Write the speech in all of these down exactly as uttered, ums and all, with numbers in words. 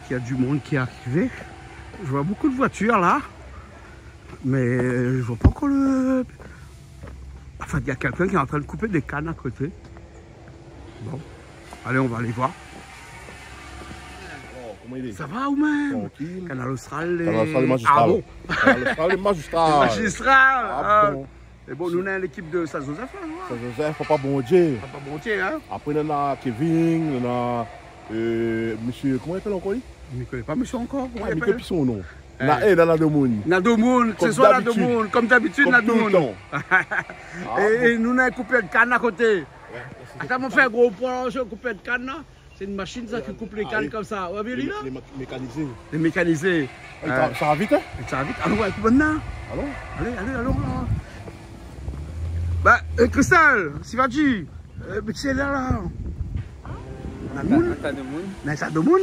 Il y a du monde qui est arrivé. Je vois beaucoup de voitures là, mais je vois pas encore le... Enfin, il y a quelqu'un qui est en train de couper des cannes à côté. Bon, allez, on va aller voir. Oh, comment il est ? Ça va ou même ? Tranquille. Kanal Austral, Kanal Austral, lé magistral. Ah bon ? Kanal Austral, lé magistral. Lé magistral, ah bon. É bon, nou néna lékip de Saint-Joseph la, non ? Saint-Joseph, Papa Bondié. Papa Bondié, hein ? Apré, nou néna Kevin, nou néna, euh, mésyé, koman i apèl ankor li ? Mi koné pa mésyé ankor, koman i apèl ? Mi koné pi son non. Néna, é, néna domoun. Néna domoun, sé swar néna domoun, kom dabitid, néna domoun. Kom tout le tan. Ah bon. É, é nou néna koupèr kann a koté. Atann, mon frèr, gro pran so koupèr kann la. Sé in mashine sa ki koup lé kann konmsa. Ou la vi ali la ? Lé mé-, lé mékanizé. Lé mékanizé. Ah, sa va vit, hein ? Sa va vit. Alon, ouais, koup bann la. Alon. Alé, alé, alon la. Ba, euh, Christelle, Sivaji, euh, mé sé la la. Na moun. Na ta domoun. Na ta domoun.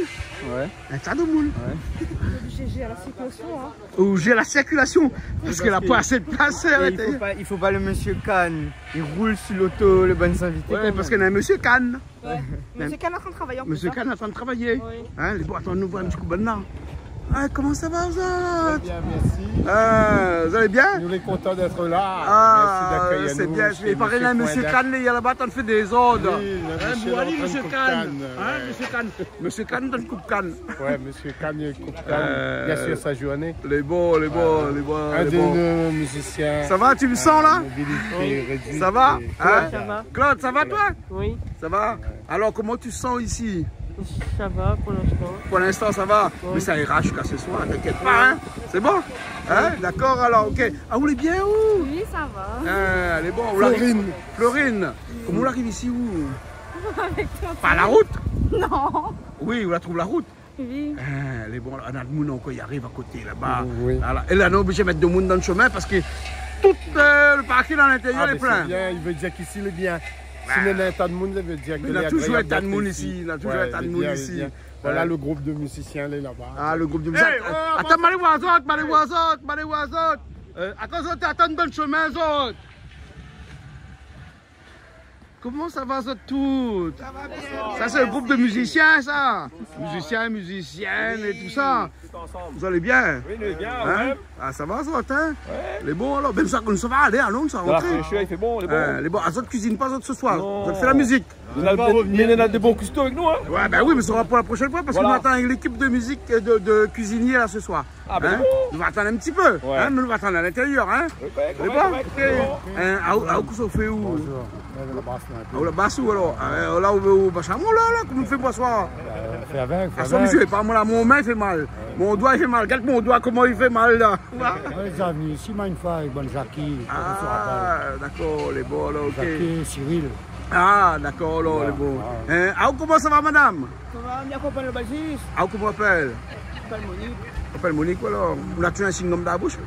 Ouais. Na ta domoun. Ouais. Ou oblijé zèr la sirkilasion, hein. Ou zèr la sirkilasion. Oui, parske la pa asé de plas a lintérièr. I fo pa, i fo pa le mésyé Khan i roul si loto, le bann zinvité. Ouais, parske néna mésyé Khan. Ouais. Mésyé Khan lé antrin travay an plis, hein. Mésyé Khan lé antrin travay. Oui. Hein, lé bon, atann, nou voir in ti kou bann la. Ah, koman sa va, zot ? Très bien, merci. Euh, zot alé bien ? Nou lé kontan d'être là. Ah, merci d'accueillir nous chez Monsieur Coindac. Sé bien. I paré la, mésyé Khan, li lé laba, antrin fé dézord. Oui, le monsieur est en train de couper canne, ouais. Hein, mésyé Khan ? Mésyé Khan, antrin koup kann. Ouais, mésyé Khan, li koup kann. Euh, bien sûr, sa journée. Lé bon, lé bon, lé bon, lé bon. Un de nos musiciens, euh, mobilité réduite. Sa va ? Hein ? Claude, sa va, toi ? Oui. Ça va ? Ouais. Alors, comment tu te sens ici ? Ça va pour l'instant. Pour l'instant, ça va ? Ouais. Mais ça ira jusqu'à ce soir, t'inquiète pas, hein ? C'est bon ? Hein ? D'accord, alors, ok. Ah, ou lé bien, ou ? Oui, ça va. Ah, lé bon, ou la... Florine. Florine, koman ou la ariv isi, ou ? Avec toi. Par la route ? Non. Oui, ou la trouv la rout. Oui. Ah, lé bon, néna domoun ankor i ariv a koté laba. Oui. Voilà. É la, nou lé oblijé mèt domoun dan le shomin parske tout, euh, le parking a lintérièr lé plin. Ah, mé sé bien, i vé dir k'isi lé bien. Bah. Si néna in ta domoun, sa i vé dir ke lé agréab d'être isi. Mé néna touzour in ta domoun isi, néna touzour in ta domoun isi. Ouais, lé bien, lé bien. Voilà, le groupe de musiciens, lé laba. Ah, le groupe de musiciens. Eh, oh, atann, ma alé voir zot, ma alé voir zot, ma alé voir zot. Euh, akoz zot i atann dan le shomin, zot ? Koman sa va, zot tout ? Sa va bien, merci. Sa sé le group de mizisien, sa. Bonsoir. Mizisien, mizisièn é tout sa. Oui, tout ansanm. Zot alé bien ? Oui, nou lé bien, ou mèm ? Ah, sa va, zot, hein ? Ouais. Lé bon, alor, bin, sa, nou sava, alé, alon, sa rantré. La fréshèr, i fé bon, lé bon. Hein, lé bon. Ah, zot i kuizine pa, zot, se soir ? Non. Zot i fé la mizik ? Nou néna dé, nou néna dé bon kusto avèk nou, hein ? Ouais, bin oui, mé sa sera pou la proshèn foi, parske nou atann lékip de mizik, euh, de, de kuizinié, la, se soir. Ah, bin, lé bon. Hein ? Nou va atann in ti pé, hein, mé nou va atann a lintérièr, hein. Ouais. Lé bon, korèk, korèk, lé bon. Hein, aou, aou, kosa ou fé, ou ? Bonjour. Lèv la bas, la, in pé. Aou, la bas, ou alor ? Ah, la, ou, ou, basham, la, la, koman i fé pou aswar ? Euh, fé avèk, fé avèk. Aswar, mésyé, pa moin la, mon min i fé mal. Ouais. Mon doi i fé mal. Gard mon doi, koman i fé mal, la. Ouais, zot i vien isi, moin, in foi, avèk bann Zaki. Ah, dakor, lé bon, la, ok. Zaki, Cyril. Ah, dakor, alor, lé bon. Ouais, ouais. Hein, aou, koman sa va, madam ? Sa va, mi akonpagn le bazis. Ah, koman i apèl ? I apèl Monique. I apèl Monique, alor. Ou la touzour in singom dan la boush ?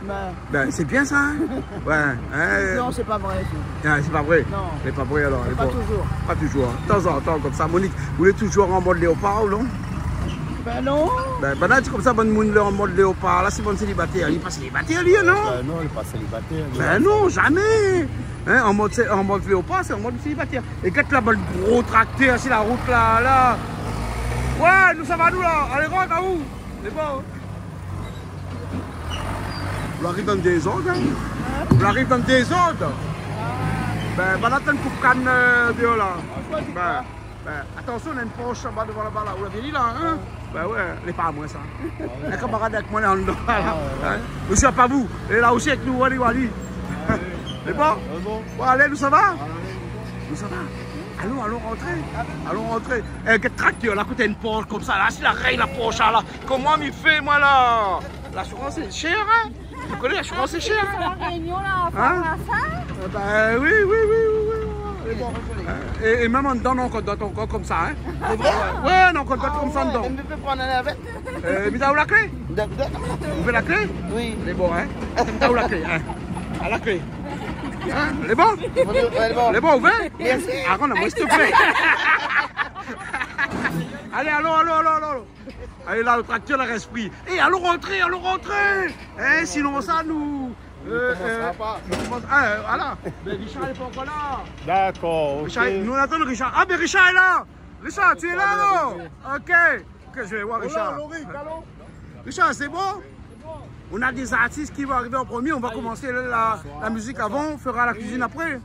Bin. Bin, sé bien sa, hein ? Ouais, hein ? Non, sé pa vré, sa. Ah, sé pa vré ? Non. Sé pa vré, alor, lé bon. Pa touzour. Pa touzour, hein. Tanzantan, konmsa. Monique, ou lé touzour an mod léopar, ou non ? Bin non. Bin, bin, la, di konmsa, bann moun lé an mod léopar. La, sé bann sélibatèr. Li lé pa sélibatèr, li, non ? Bin non, li lé pa sélibatèr, li. Bin non, zamé. Hein, an mod, sé an mod léopar, sé an mod sélibatèr. É gard la, bann gro traktèr si la rout la, la. Ouais, nou sava, nou, la. Alé, rant aou. Lé bon. Ou ariv dan dézord, hein. Hein ? Ou ariv dan dézord. Ah. Bin, bin, la, atann koup kann, euh, déor, la. Ah, bin. Bin, atansion, néna in Porsche laba, dovan laba, la. Ou la vi ali, la, hein ? Bin ouais, lé pa amoin, sa. Ah ouais. In kamarad avèk moin, la, andan, la. Ah ouais, ouais. Hein ? Mésyé, pa vou. É la osi avèk nou, alé, alé. Ah ouais. Lé bon ? Lé bon. Bon, alé, nou sava ? Alé. Nou sava ? Alon, alon rantré. Alon rantré. Eh, gèt traktèr, la, koté in Porsche konmsa, la, si la rèy la Porsche, la. Koman mi fé, moin, la ? Lasirans lé shèr, hein ? Ou koné, lasirans lé shèr, hein ? Sa La Rényon, la, hein ? Sa ? Eh bin, oui, oui, oui. Lé bon. Hein ? É, é mèm andan, néna ankor dot ankor konmsa, hein ? Sé vré ? Ouais, néna ankor dot konmsa andan. Ah ouais, mé mi pé pran la navèt ? Euh, mi done aou la klé ? Donn, donn. Ou vé la klé ? Oui. Lé bon, hein ? Mi done aou la klé, hein ? A la klé. Hein ? Lé bon ? Ouais, lé bon. Lé bon, ou vé ? Mèrsi. Ah, non, moin, s'il te plaît. Alé, alon, alon, alon, alon. Alé, la, le traktèr la rès pri. Eh, alon rantré, alon rantré. Eh, sinon sa, nou, euh, nou komans pa. Nou komans, ah, euh, voilà. Mé Richard lé pa ankor la. Dakor, ok. Richard, nou atann Richard. Ah, mé Richard lé la. Richard, ou lé la, non ? Ok. Que je vais voir Richard. Richard, c'est bon ? On a des artistes qui vont arriver en premier. On va commencer la, la musique avant, on fera la cuisine après.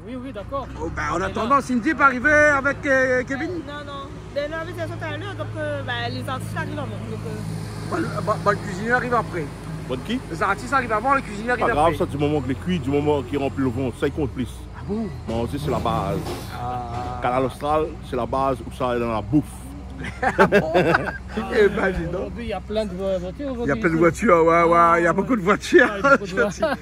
Oui, oui, d'accord. Oh, ben, en attendant, Cindy peut arriver avec, euh, Kevin. Non, non. Ben, non, avec ça, tout à l'heure, donc, euh, ben, les artistes arrivent avant, donc, euh. Bon, le, bon, bon, le cuisinier arrive après. Bon, qui ? Les artistes arrivent avant, le cuisinier arrive après. Pas grave, ça, du moment que les cuits, du moment qu'ils remplissent le ventre, ça, il compte plus. Ah bon ? Manzé, c'est la base. Ah. Kanal Austral, c'est la base où ça est dans la bouffe. Ah bon ? Eh ben, dis donc. Aujourd'hui, il y a plein de vo-, voitures. Il y a plein de voitures, ouais, ouais, il y a beaucoup de voitures. Ouais, il y a beaucoup de voitures.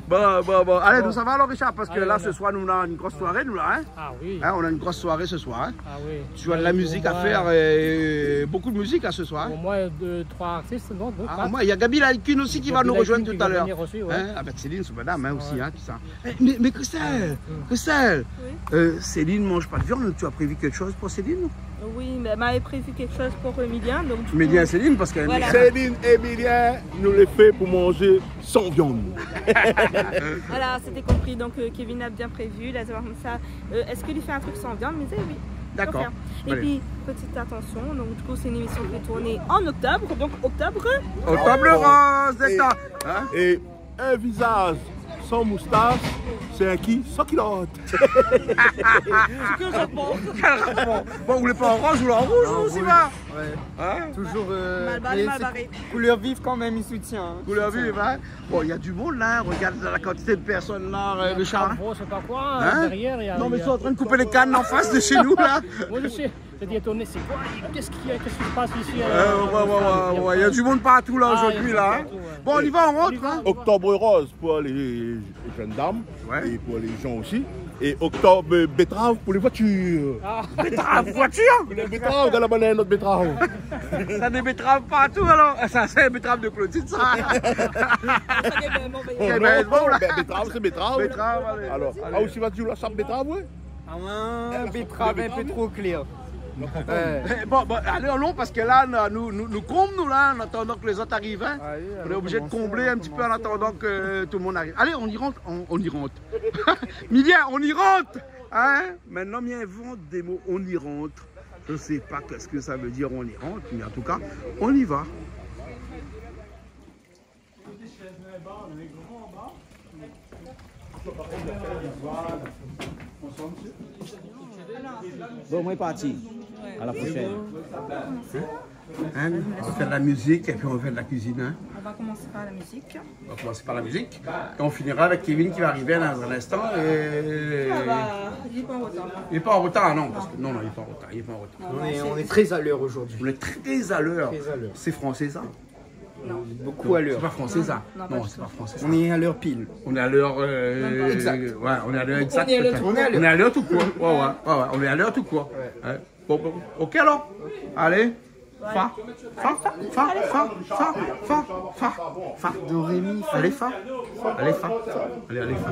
Bon, bon, bon. Allez, nous, ça va alors, Richard, parce que là, ce soir, nous, on a une grosse soirée, nous, là, hein. Ah oui. Hein, on a une grosse soirée ce soir, hein. Ah oui. Tu as de la musique à faire, euh, beaucoup de musique, hein, ce soir, hein. Au moins deux, trois artistes, non, deux, quatre. Ah, au moins, il y a Gaby Lalkun aussi qui va nous rejoindre tout à l'heure. Gaby Lalkun qui va venir aussi, ouais. Hein, avec Céline, son madame, hein, aussi, hein, qui ça. Eh, mais, mais Christelle, Christelle, euh, Céline mange pas de viande, tu as prévu quelque chose pour Céline ? Oui, mais elle m'avait prévu quelque chose pour Emilien, donc du coup, Emilien et Céline, parce qu'elle aime bien. Voilà. Céline, Emilien, nous les fait pour manger sans viande. Voilà, c'était compris. Donc, euh, Kevin a bien prévu. Là, ça va comme ça. Euh, est-ce qu'il fait un truc sans viande ? Mais oui. D'accord. Faut faire. Et puis, petite attention, donc du coup, c'est une émission qui est tournée en octobre, donc octobre. Octobre rose, c'est ça. Hein ? Et un visage sans moustache, c'est un qui ? Sans culotte. Quel rapport ? Bon, ou lé pa an roz, ou lé an rouj, ou osi va. Ouais. Hein ? Toujours, euh, mal barré, mal barré. Couleur vive quand même, il soutient, hein. Couleur vive, hein. Bon, il y a du monde là, hein. Regarde la quantité de personnes là, euh, Richard, hein. Hein ? Non, mais ils sont en train de couper les cannes en face de chez nous là. Moi, je suis J'étais étonné, c'est quoi ? Qu'est-ce qu'il y a ? Qu'est-ce qui se passe ici, euh, ouais, ouais, il y a du monde partout, là, aujourd'hui, là, hein. Bon, on y va, on rentre, hein. Octobre rose pour les jeunes dames et pour les gens aussi. Et octobre betterave pour les voitures. Ah. Betterave voiture ? Les betteraves, regarde là-bas, il y a une autre betterave. Ça, des betteraves partout, alors. Ça, c'est une betterave de Clotilde, ça. Oh non, ben, betterave, c'est betterave. Betterave, allez. Alors, ah, aussi, va dire, là, ça, betterave, ouais. Ah ouais, betterave un peu trop clair. Ouais. Eh, bon, bon, allez, allons, parce que là, nou, nou, nou, nou konb, nou, là, en attendant que les autres arrivent, hein. Ah oui, on est obligé de combler un petit peu en attendant que tout le monde arrive. Allez, on y rentre, on, on y rentre. Milia, on y rentre, hein. Maintenant, mi invente des mots, on y rentre. Je sais pas qu'est-ce que ça veut dire, on y rentre, mais en tout cas, on y va. Bon, moi, parti. À la prochaine. Hein ? On fait de la musique et puis on fait de la cuisine, hein ? On va commencer par la musique. On va commencer par la musique. Et on finira avec Kevin qui va arriver dans un instant. Et... Ah bah, il est pas en retard. Il est pas en retard, non, parce que, non, non, il est pas en retard, il est pas en retard. On est, on est très à l'heure aujourd'hui. On est très à l'heure. Très à l'heure. C'est français, ça ? Beaucoup à l'heure. C'est pas français, ça. Non, non, c'est pas français, ça. On est à l'heure pile. On est à l'heure, euh, exact. Ouais, on est à l'heure exacte, peut-être. On est à l'heure tout court. Ouais, ouais, ouais, ouais, on est à l'heure tout court. Ouais. Bon, bon, ok alors. Allez. Fa, fa, fa. Do, ré, mi, fa. Allez, fa. Allez, fa. Allez, allez, fa.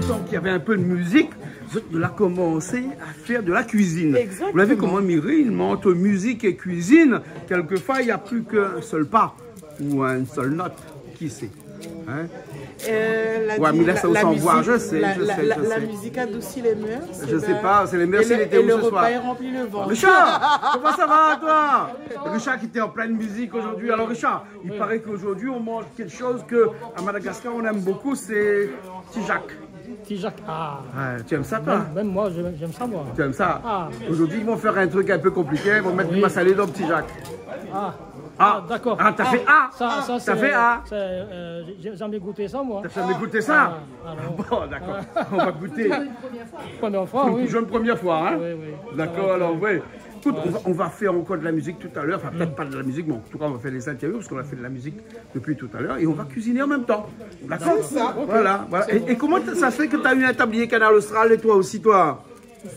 Tant qu'il y avait un peu de musique, zot la komansé à faire de la cuisine. Exactement. Vous l'avez vu comment Mireille, entre musique et cuisine, quelquefois, il n'y a plus qu'un seul pas ou une seule note. Qui sait ? Hein ? Euh, la, ouais, mais là, la, ça, la musique, je sais, la, je sais, la, je sais. La musique adoucit les mœurs. Je sais pas, c'est les mœurs, et le, et le repas est rempli le ventre. Richard, comment ça va, toi ? Richard qui était en pleine musique aujourd'hui. Alors, Richard, il paraît qu'aujourd'hui, on mange quelque chose que, à Madagascar, on aime beaucoup, c'est Tijac. Tijac, ah. Ouais, tu aimes ça, toi ? Même, même moi, je, j'aime ça, moi. Tu aimes ça ? Ah. Aujourd'hui, ils vont faire un truc un peu compliqué, ils vont mettre du massalé dans le Tijac. Ah. Ah, d'accord. Ah, t'as fait A. Ça, ça, c'est, c'est, euh, j'ai, j'ai jamais goûté ça, moi. T'as jamais goûté ça ? Ah, alors. Bon, d'accord. On va goûter. Première fois, oui. Une première fois, hein ? Oui, oui. D'accord, alors, ouais. Écoute, on va, on va faire encore de la musique tout à l'heure. Enfin, peut-être pas de la musique, mais en tout cas, on va faire les interviews parce qu'on a fait de la musique depuis tout à l'heure et on va cuisiner en même temps. D'accord ? C'est ça. Voilà, voilà. Et, et comment ça se fait que t'as eu un tablier Kanal Austral et toi aussi, toi ?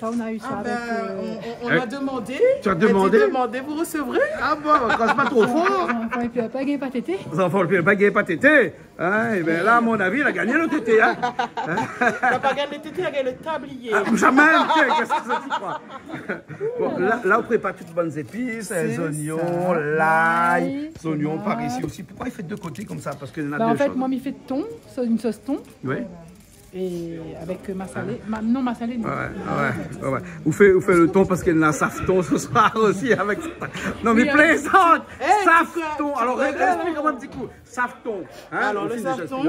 Ça, on a eu ça avec, euh, on, on, on a demandé. Tu as demandé ? Elle dit, demandez, vous recevrez. Ah bon, quand c'est pas trop fort. Zanfan i plèr pa, i gingn pa tété. Zanfan i plèr pa, i gingn pa tété. Hein, eh ben là, à mon avis, il a gagné le tété, hein. Hein ? La pa gagn le tété, la gagn le tablier. Ah, jamais, tiens, qu'est-ce que ça, tu crois ? Bon, là, là, on prépare toutes les bonnes épices, hein, les oignons, l'ail, les oignons par ici aussi. Pourquoi il fait deux côtés comme ça ? Parce qu'il y en a deux choses. Bah, en fait, moi, mi fé thon, c'est une sauce thon. Oui. Et avec, euh, massalé. Ma-, non, massalé, non. Ouais, ouais, ouais, ouais. Ou fé, ou fé le thon parce qu'il y a safton ce soir aussi avec ça. Non, mais plaisante. Eh, safton. Alors, explique-moi un petit coup. Safton, hein, alors, le safton,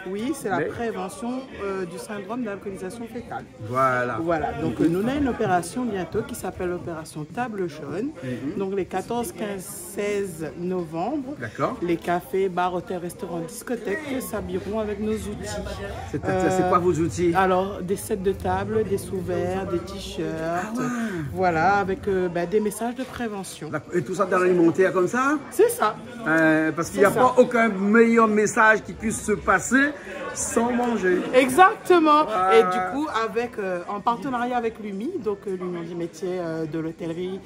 oui, c'est la prévention, euh, du syndrome d'alcoolisation fœtale. Voilà. Voilà. Donc, euh, nous, on a une opération bientôt qui s'appelle l'opération Table Jaune. Donc, les quatorze, quinze, seize novembre, d'accord, les cafés, bars, hôtels, restaurants, discothèques s'habilleront avec nos outils. C'est-à-dire, c'est quoi vos outils ? Euh, alors, des sets de table, des sous-verts, des t-shirts, voilà, avec, euh, ben, des messages de prévention. D'accord. Et tout ça dans l'alimentaire comme ça ? C'est ça. Euh, parce qu'il n'y a pas aucun meilleur message qui puisse se passer sans manger. Exactement. Et du coup, avec, euh, en partenariat avec l'U M I, donc, euh, l'Union des métiers, euh, de l'hôtellerie,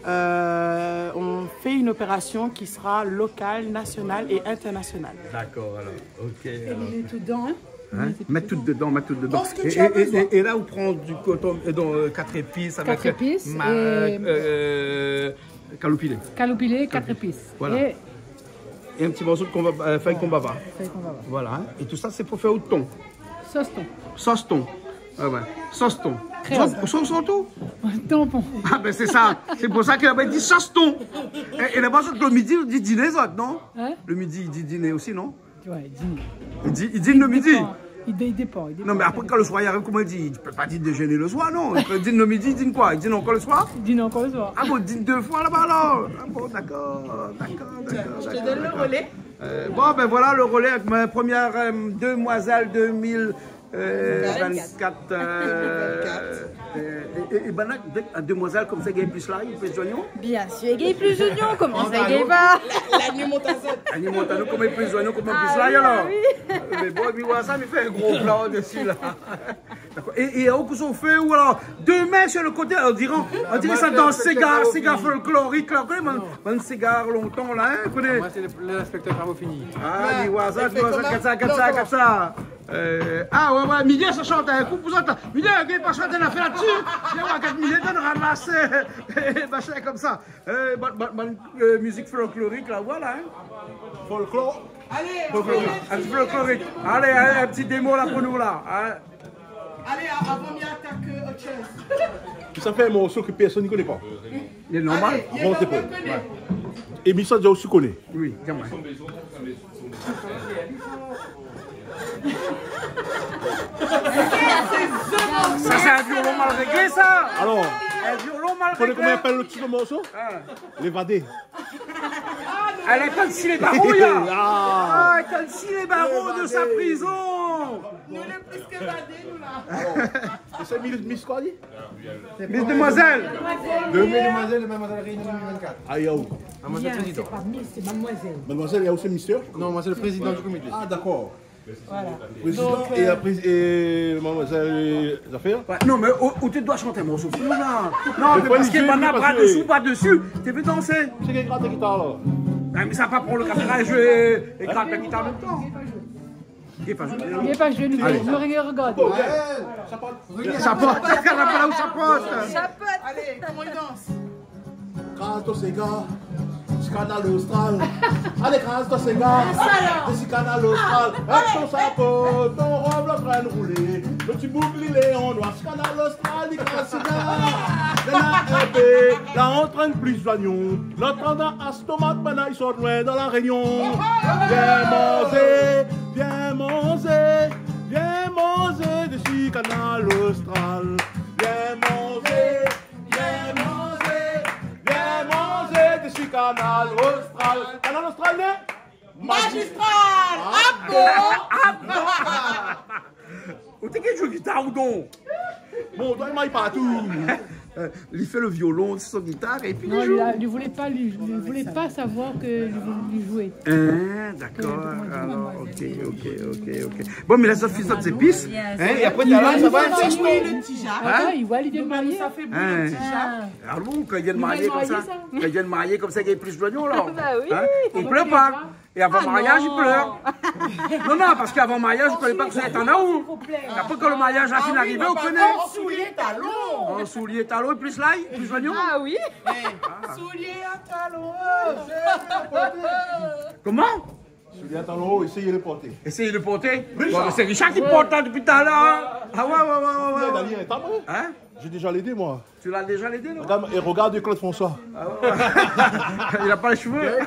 euh, on fait une opération qui sera locale, nationale et internationale. D'accord, alors. Ok, alors. Et on met tout dedans, hein ? Hein ? Mèt tout dedan, mèt tout dedan. Tout ce que tu as besoin. Et, et, et là, on prend du coton, euh, donc, euh, quatre épices avec, quatre épices, euh, kaloupilé. Kaloupilé, quatre épices. Voilà. Et un petit morceau de konbava, euh, fèy konbava. Fèy konbava. Voilà, hein. Et tout ça, c'est pour faire au thon. Sauce thon. Sauce thon. Ah ouais. Sauce thon. Créole. Sauce, sauce thon. Tampon. Ah ben, c'est ça. C'est pour ça qu'il a dit sauce thon. Et, et là-bas, le midi, on dit dîner, ça, non ? Hein ? Le midi, il dit dîner aussi, non ? Ouais, dîner. Il dit, il dîne le midi. Il dépend. Il dé-, il dépend, il dépend. Non, mais après, quand le soir il arrive, comment il dit ? Il peut pas dire déjeuner le soir, non. Il peut dire le midi, il dîne quoi ? Il dîne encore le soir ? Il dîne encore le soir. Ah bon, il dîne deux fois là-bas, alors ? Ah bon, d'accord, d'accord, d'accord, d'accord. Je te donne le relais. Euh, bon, ben voilà le relais avec ma première, euh, demoiselle deux mille, euh, vingt-quatre, euh, vingt-quatre. Euh, é, é, é banna, dé-, in demwazèl konmsa i gingn plis lay, i gingn plis zoignon ? Bien sir, i gingn plis zoignon, koman sa i gingn pa ? La, la ni mont azot. La ni mont azot, koman i plis zoignon, koman i plis lay alor ? Ah oui, ba oui. Mé bon, mi oi sa, mi fé in gro plan desi la. Dakor. É, é ou kosa ou fé, ou alor, dé min su le koté, on diré, on diré sa dan séga, séga folklorik la, ou koné, bann, bann séga lontan la, in, ou koné. Moin sé le, le inspecteur travaux finis. Ah, mi oi sa, mi oi sa, gard sa, gard sa, gard sa. Euh, ah ouais, ouais, Midié sa shant in kou pou zot la. Midié, gingn pa shant in nafèr la dsi. Vien oir, gard Midié, donn ramas, é machin konmsa. Euh, bann, bann, bann, euh, mizik folklorik la, voilà, in. Folklor. Folklorik. In ti folklorik. Alé, alé, in ti démo la pou nou la, in. Alé, a-, avan mi atak, euh, ot shoz. Sa fé in morso ke pèrsone i koné pa. Lé normal. Alé, bon, sé bon. Ouais. É mi sa déza osi koné. Oui, kanmèm. Sa sé in violon mal réglé sa. Alor, in violon mal réglé. Koné koman i apèl lo tit do morso ? In. Lévadé. Èl atann si lé baro, ya. Ah. Ah, atann si lé baro de sa prizon. Nou lé plis ke évadé, nou la. Alor, sé Miss, Miss koi, li ? Miss Demoiselle. Demi-demoiselle de Mademoiselle Réunion deux mille vingt-quatre. Ah, yo. Mademoiselle présidente. C'est pas Miss, c'est mademoiselle. Mademoiselle, il y a aussi Mister ? Non, moi, c'est le président du comité. Ah, d'accord. Voilà. Président. Donc, é euh, apré, é mademoiselle Zafèr ? Ouais, non, mé ou, ou té doi shant in morso pou nou la. Non, mé parske banna bra desi, bra desi, té vé dansé. Sé ki grat la gitar la ? Ah, mé sa pa pran le kaméra, zoué é grat la gitar an mèm tan. Li lé pa zoli. Li lé pa zoli, mé nou rogard. Alé. Sapot. Sapot. Alé, koman i dans ? Kraz ton séga, si Kanal Austral. Alé, kraz ton séga, si Kanal Austral. Èk ton sapot, ton rob la antrinn roulé. Lo ti boug li lé an noir, si Kanal Austral, li kraz séga. Néna in pé la antrinn plis zoignon. Lot andan tomat, banna i sort loin dan La Rénion. Vien manzé, vien manzé, vien manzé desi Kanal Austral. Vien manzé, vien manzé, vien manzé desi Kanal Austral. Kanal Austral, né ? Magistral. Ah bon ? Ah bon ? Ou té ké zoué gitar ou don ? Bon, ou doi may partou. Euh, li fé le violon, son gitar, épi li zoué. Non, li la, li voulé pa, li, li voulé pa savoir ke li, li zoué. Ah, dakor. Ouais, alor, ok, ok, ok, ok. Bon, mé la, sa fé sa, sé pis. Hein, é apré, talèr, sa va èt... Atann, li vien marié. Ah bon, kan li vien marié konmsa, kan li vien marié konmsa, i gingn plis zoignon, la. Bah oui. Hein ? I plèr pa. É avan mariaz, i plèr. Non, non, parske avan mariaz, ou koné pa kosa i atann aou. Apré, kan le mariaz la fine arivé, ou koné. Soulié talon. Oh, soulié talon, plis lay, plis zoignon. Ah oui. Soulié a talon. Koman ? Soulié a talon, éséy le porté. Éséy le porté. Richard. Bon, sé Richard ki port la dopi talèr, hein. Ah ouais, ouais, ouais, ouais, ouais. Dali, atann, hein. J'ai déjà les deux, moi. Tu l'as déjà, les deux, non ? Regarde, et regarde Claude François. Ah ouais, ouais. Il a pas les cheveux.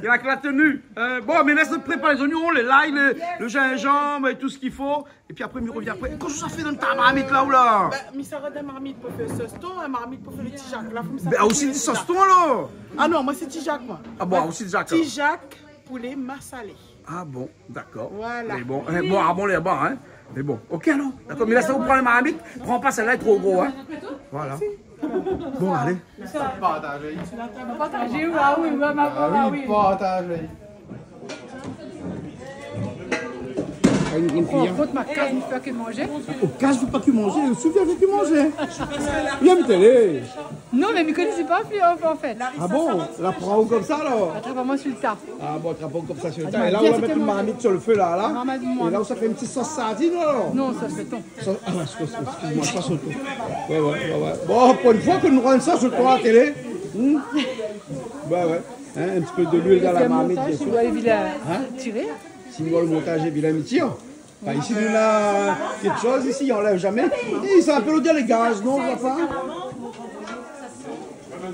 Il a que la tenue. Euh, bon, mé lès prépar lé zoignon, lé lay, le, le zinzanm é tout sak i fo. Épi apré, mi revien apré. Kosa ou fé dann ta marmit la, ou la ? Bin, mi sa rod in marmit pou fé sos ton, in marmit pou fé le tizak. La, fo mi sa... Bin, osi di sos ton, la. Ah non, moin sé tizak, moin. Ah bon, osi tizak, alor. Tizak poulé masalé. Ah bon, dakor. Voilà. Mé bon, hein, bon, ah bon, lé bon, hein. Mé bon, ok, alor. Dakor, mé la, sa, ou pran la marmit, pran pa sèl-la, lé tro gro, hein. Voilà. Bon, alé. Partazé. Partazé, ah oui, ouais, ma... Ah oui, oui. Partazé. Ou rann kont, ma kaz, mi fé ke manzé. O kaz, ou fé ke manzé, ou sou fé ke manzé. Vien, mi télé. Non, mé mi koné pa, an fèt. Ah bon ? La pran aou konmsa, alor ? Atrap amoin su le ta. Ah bon, atrap aou konmsa su le ta. Ah, é la, ou la mèt in marmit su le fé, la, la. Marmit, ouais. É la, ou sa fé in ti sos sardine, alor ? Non, sos ton. Sos, ah, sos, sos, excuse-moi, sos ton. Ouais, ouais, ouais, ouais. Bon, pou in foi ke nou rann sa su le ta la télé. Hmm ? Ouais, ouais. Hein, in ti pé de luil dann la marmit, bien sir. Hein ? Si ou voi le montaz, lé vilin, mi tir. Bin, isi, nou néna kékshoz isi, i anlèv zamé. I san in pé lodèr le gaz, non, ou voi pa ?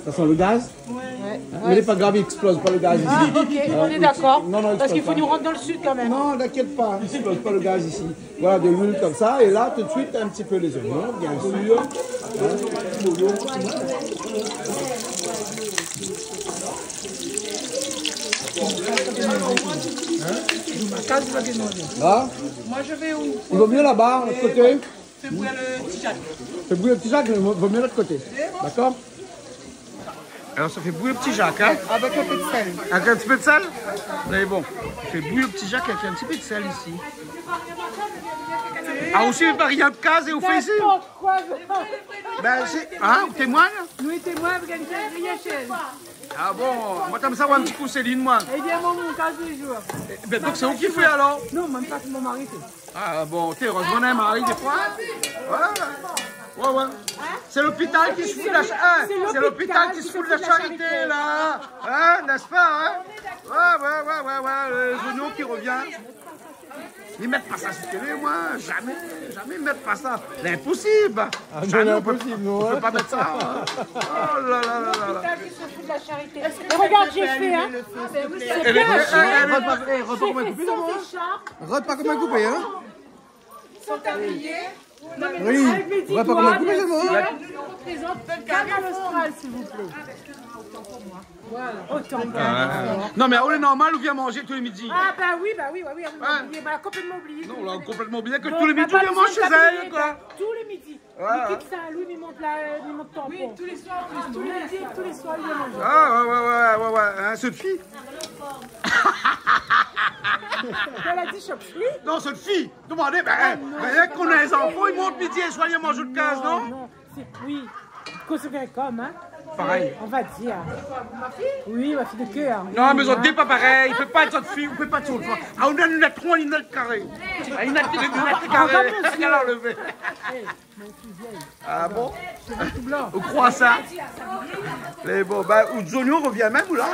Sa i san le gaz ? Ouais. Hein ? Mé lé pa grav, i éksploz pa le gaz isi. Ah, ok, on est d'accord. Non, non, i éksploz pa. Parske i fo nou rant dann le sud kan mèm. Non, t'inquiète pas, i éksploz pa le gaz isi. Voilà, de l'huile comme ça, et là, tout de suite, un petit peu les oignons, bien sûr. Hein ? Là ? Moi, je vais où ? Il vaut mieux là-bas, de l'autre côté. Fais bouillir le tizak. Fais bouillir le tizak, mais vaut mieux de l'autre côté. D'accord ? Alors, ça fait bouillir le tizak, hein ? Avec un peu de sel. Avec un petit peu de sel ? Mais bon, fais bouillir le tizak avec un petit peu de sel ici. Ah, aussi, il veut pas rien de case et vous fait ici ? N'importe quoi. Ben, c'est, hein, témoin ? Oui, témoin, vous gagnez rien, chérie. Ah bon, moi, t'aimes ça, ouais, un petit coup, Céline, moi. Eh bien, moi, mon cas du jour. Eh ben, donc, c'est vous qui faites, alors ? Non, même pas mon mari fait. Ah bon, té, erèzman, in mari, défoi. Ouais, ouais. Ouais, ouais. Sé lopital ki se fout de la cha-, hein, sé lopital ki se fout de la charité, la. Hein, n'est-ce pas, hein ? Ouais, ouais, ouais, ouais, ouais, les oignons qui reviennent. I mèt pa sa su télé, moin. Jamais, jamais i mèt pa sa. L'impossible. Ah non, l'impossible, non, hein. Jamais on peut, on peut pas mettre ça, hein. Oh là là là là là. L'hôpital qui se fout de la charité. Et regarde, j'ai fait, hein. Eh, eh, eh, eh, Rod, pa, eh, Rod, pa koman i koup, hein. Rod, pa koman i koup, hein. Sans tablier. Oui. Avec mes dix doigts, bien sûr. Rod, pa koman i koup, hein. Nous représente Canal Austral, s'il vous plaît. Voilà. Autant pour moi. Ah. Non, mé ou lé normal, ou vien manzé tou lé midi. Ah, bah oui, bah oui, bah oui, ah oui, on a oublié, bah, complètement oublié. Non, on l'a complètement oublié que tous les midis, on vient manger chez elle, quoi. Tous les midis. Ouais, ouais. Nikita, Louis, mi mont la, mi mont Tampon. Oui, tous les soirs, tous les midis, tous les soirs, il vient manger. Ah, ouais, ouais, ouais, ouais, ouais, hein, cette fille. Elle a dit Chopsli. Non, cette fille. Demandez, ben, ah, non, ben, c'est pas pareil. Kan néna zanfan, i mont midi é soir, i manz out kaz, non ? Non, non, c'est, oui. Kan sé kom, hein. Pareil. On va dire. Oui, ma fille de cœur. Non, mé zot dé pa parèy. I pé pa èt zot fiy, i pé pa èt zot fiy. Ah, ou néna in tro, in karé. Ah, in, in karé. Ou kroi sa ? Mé bon, ben, out zoignon i revien mèm, ou la ?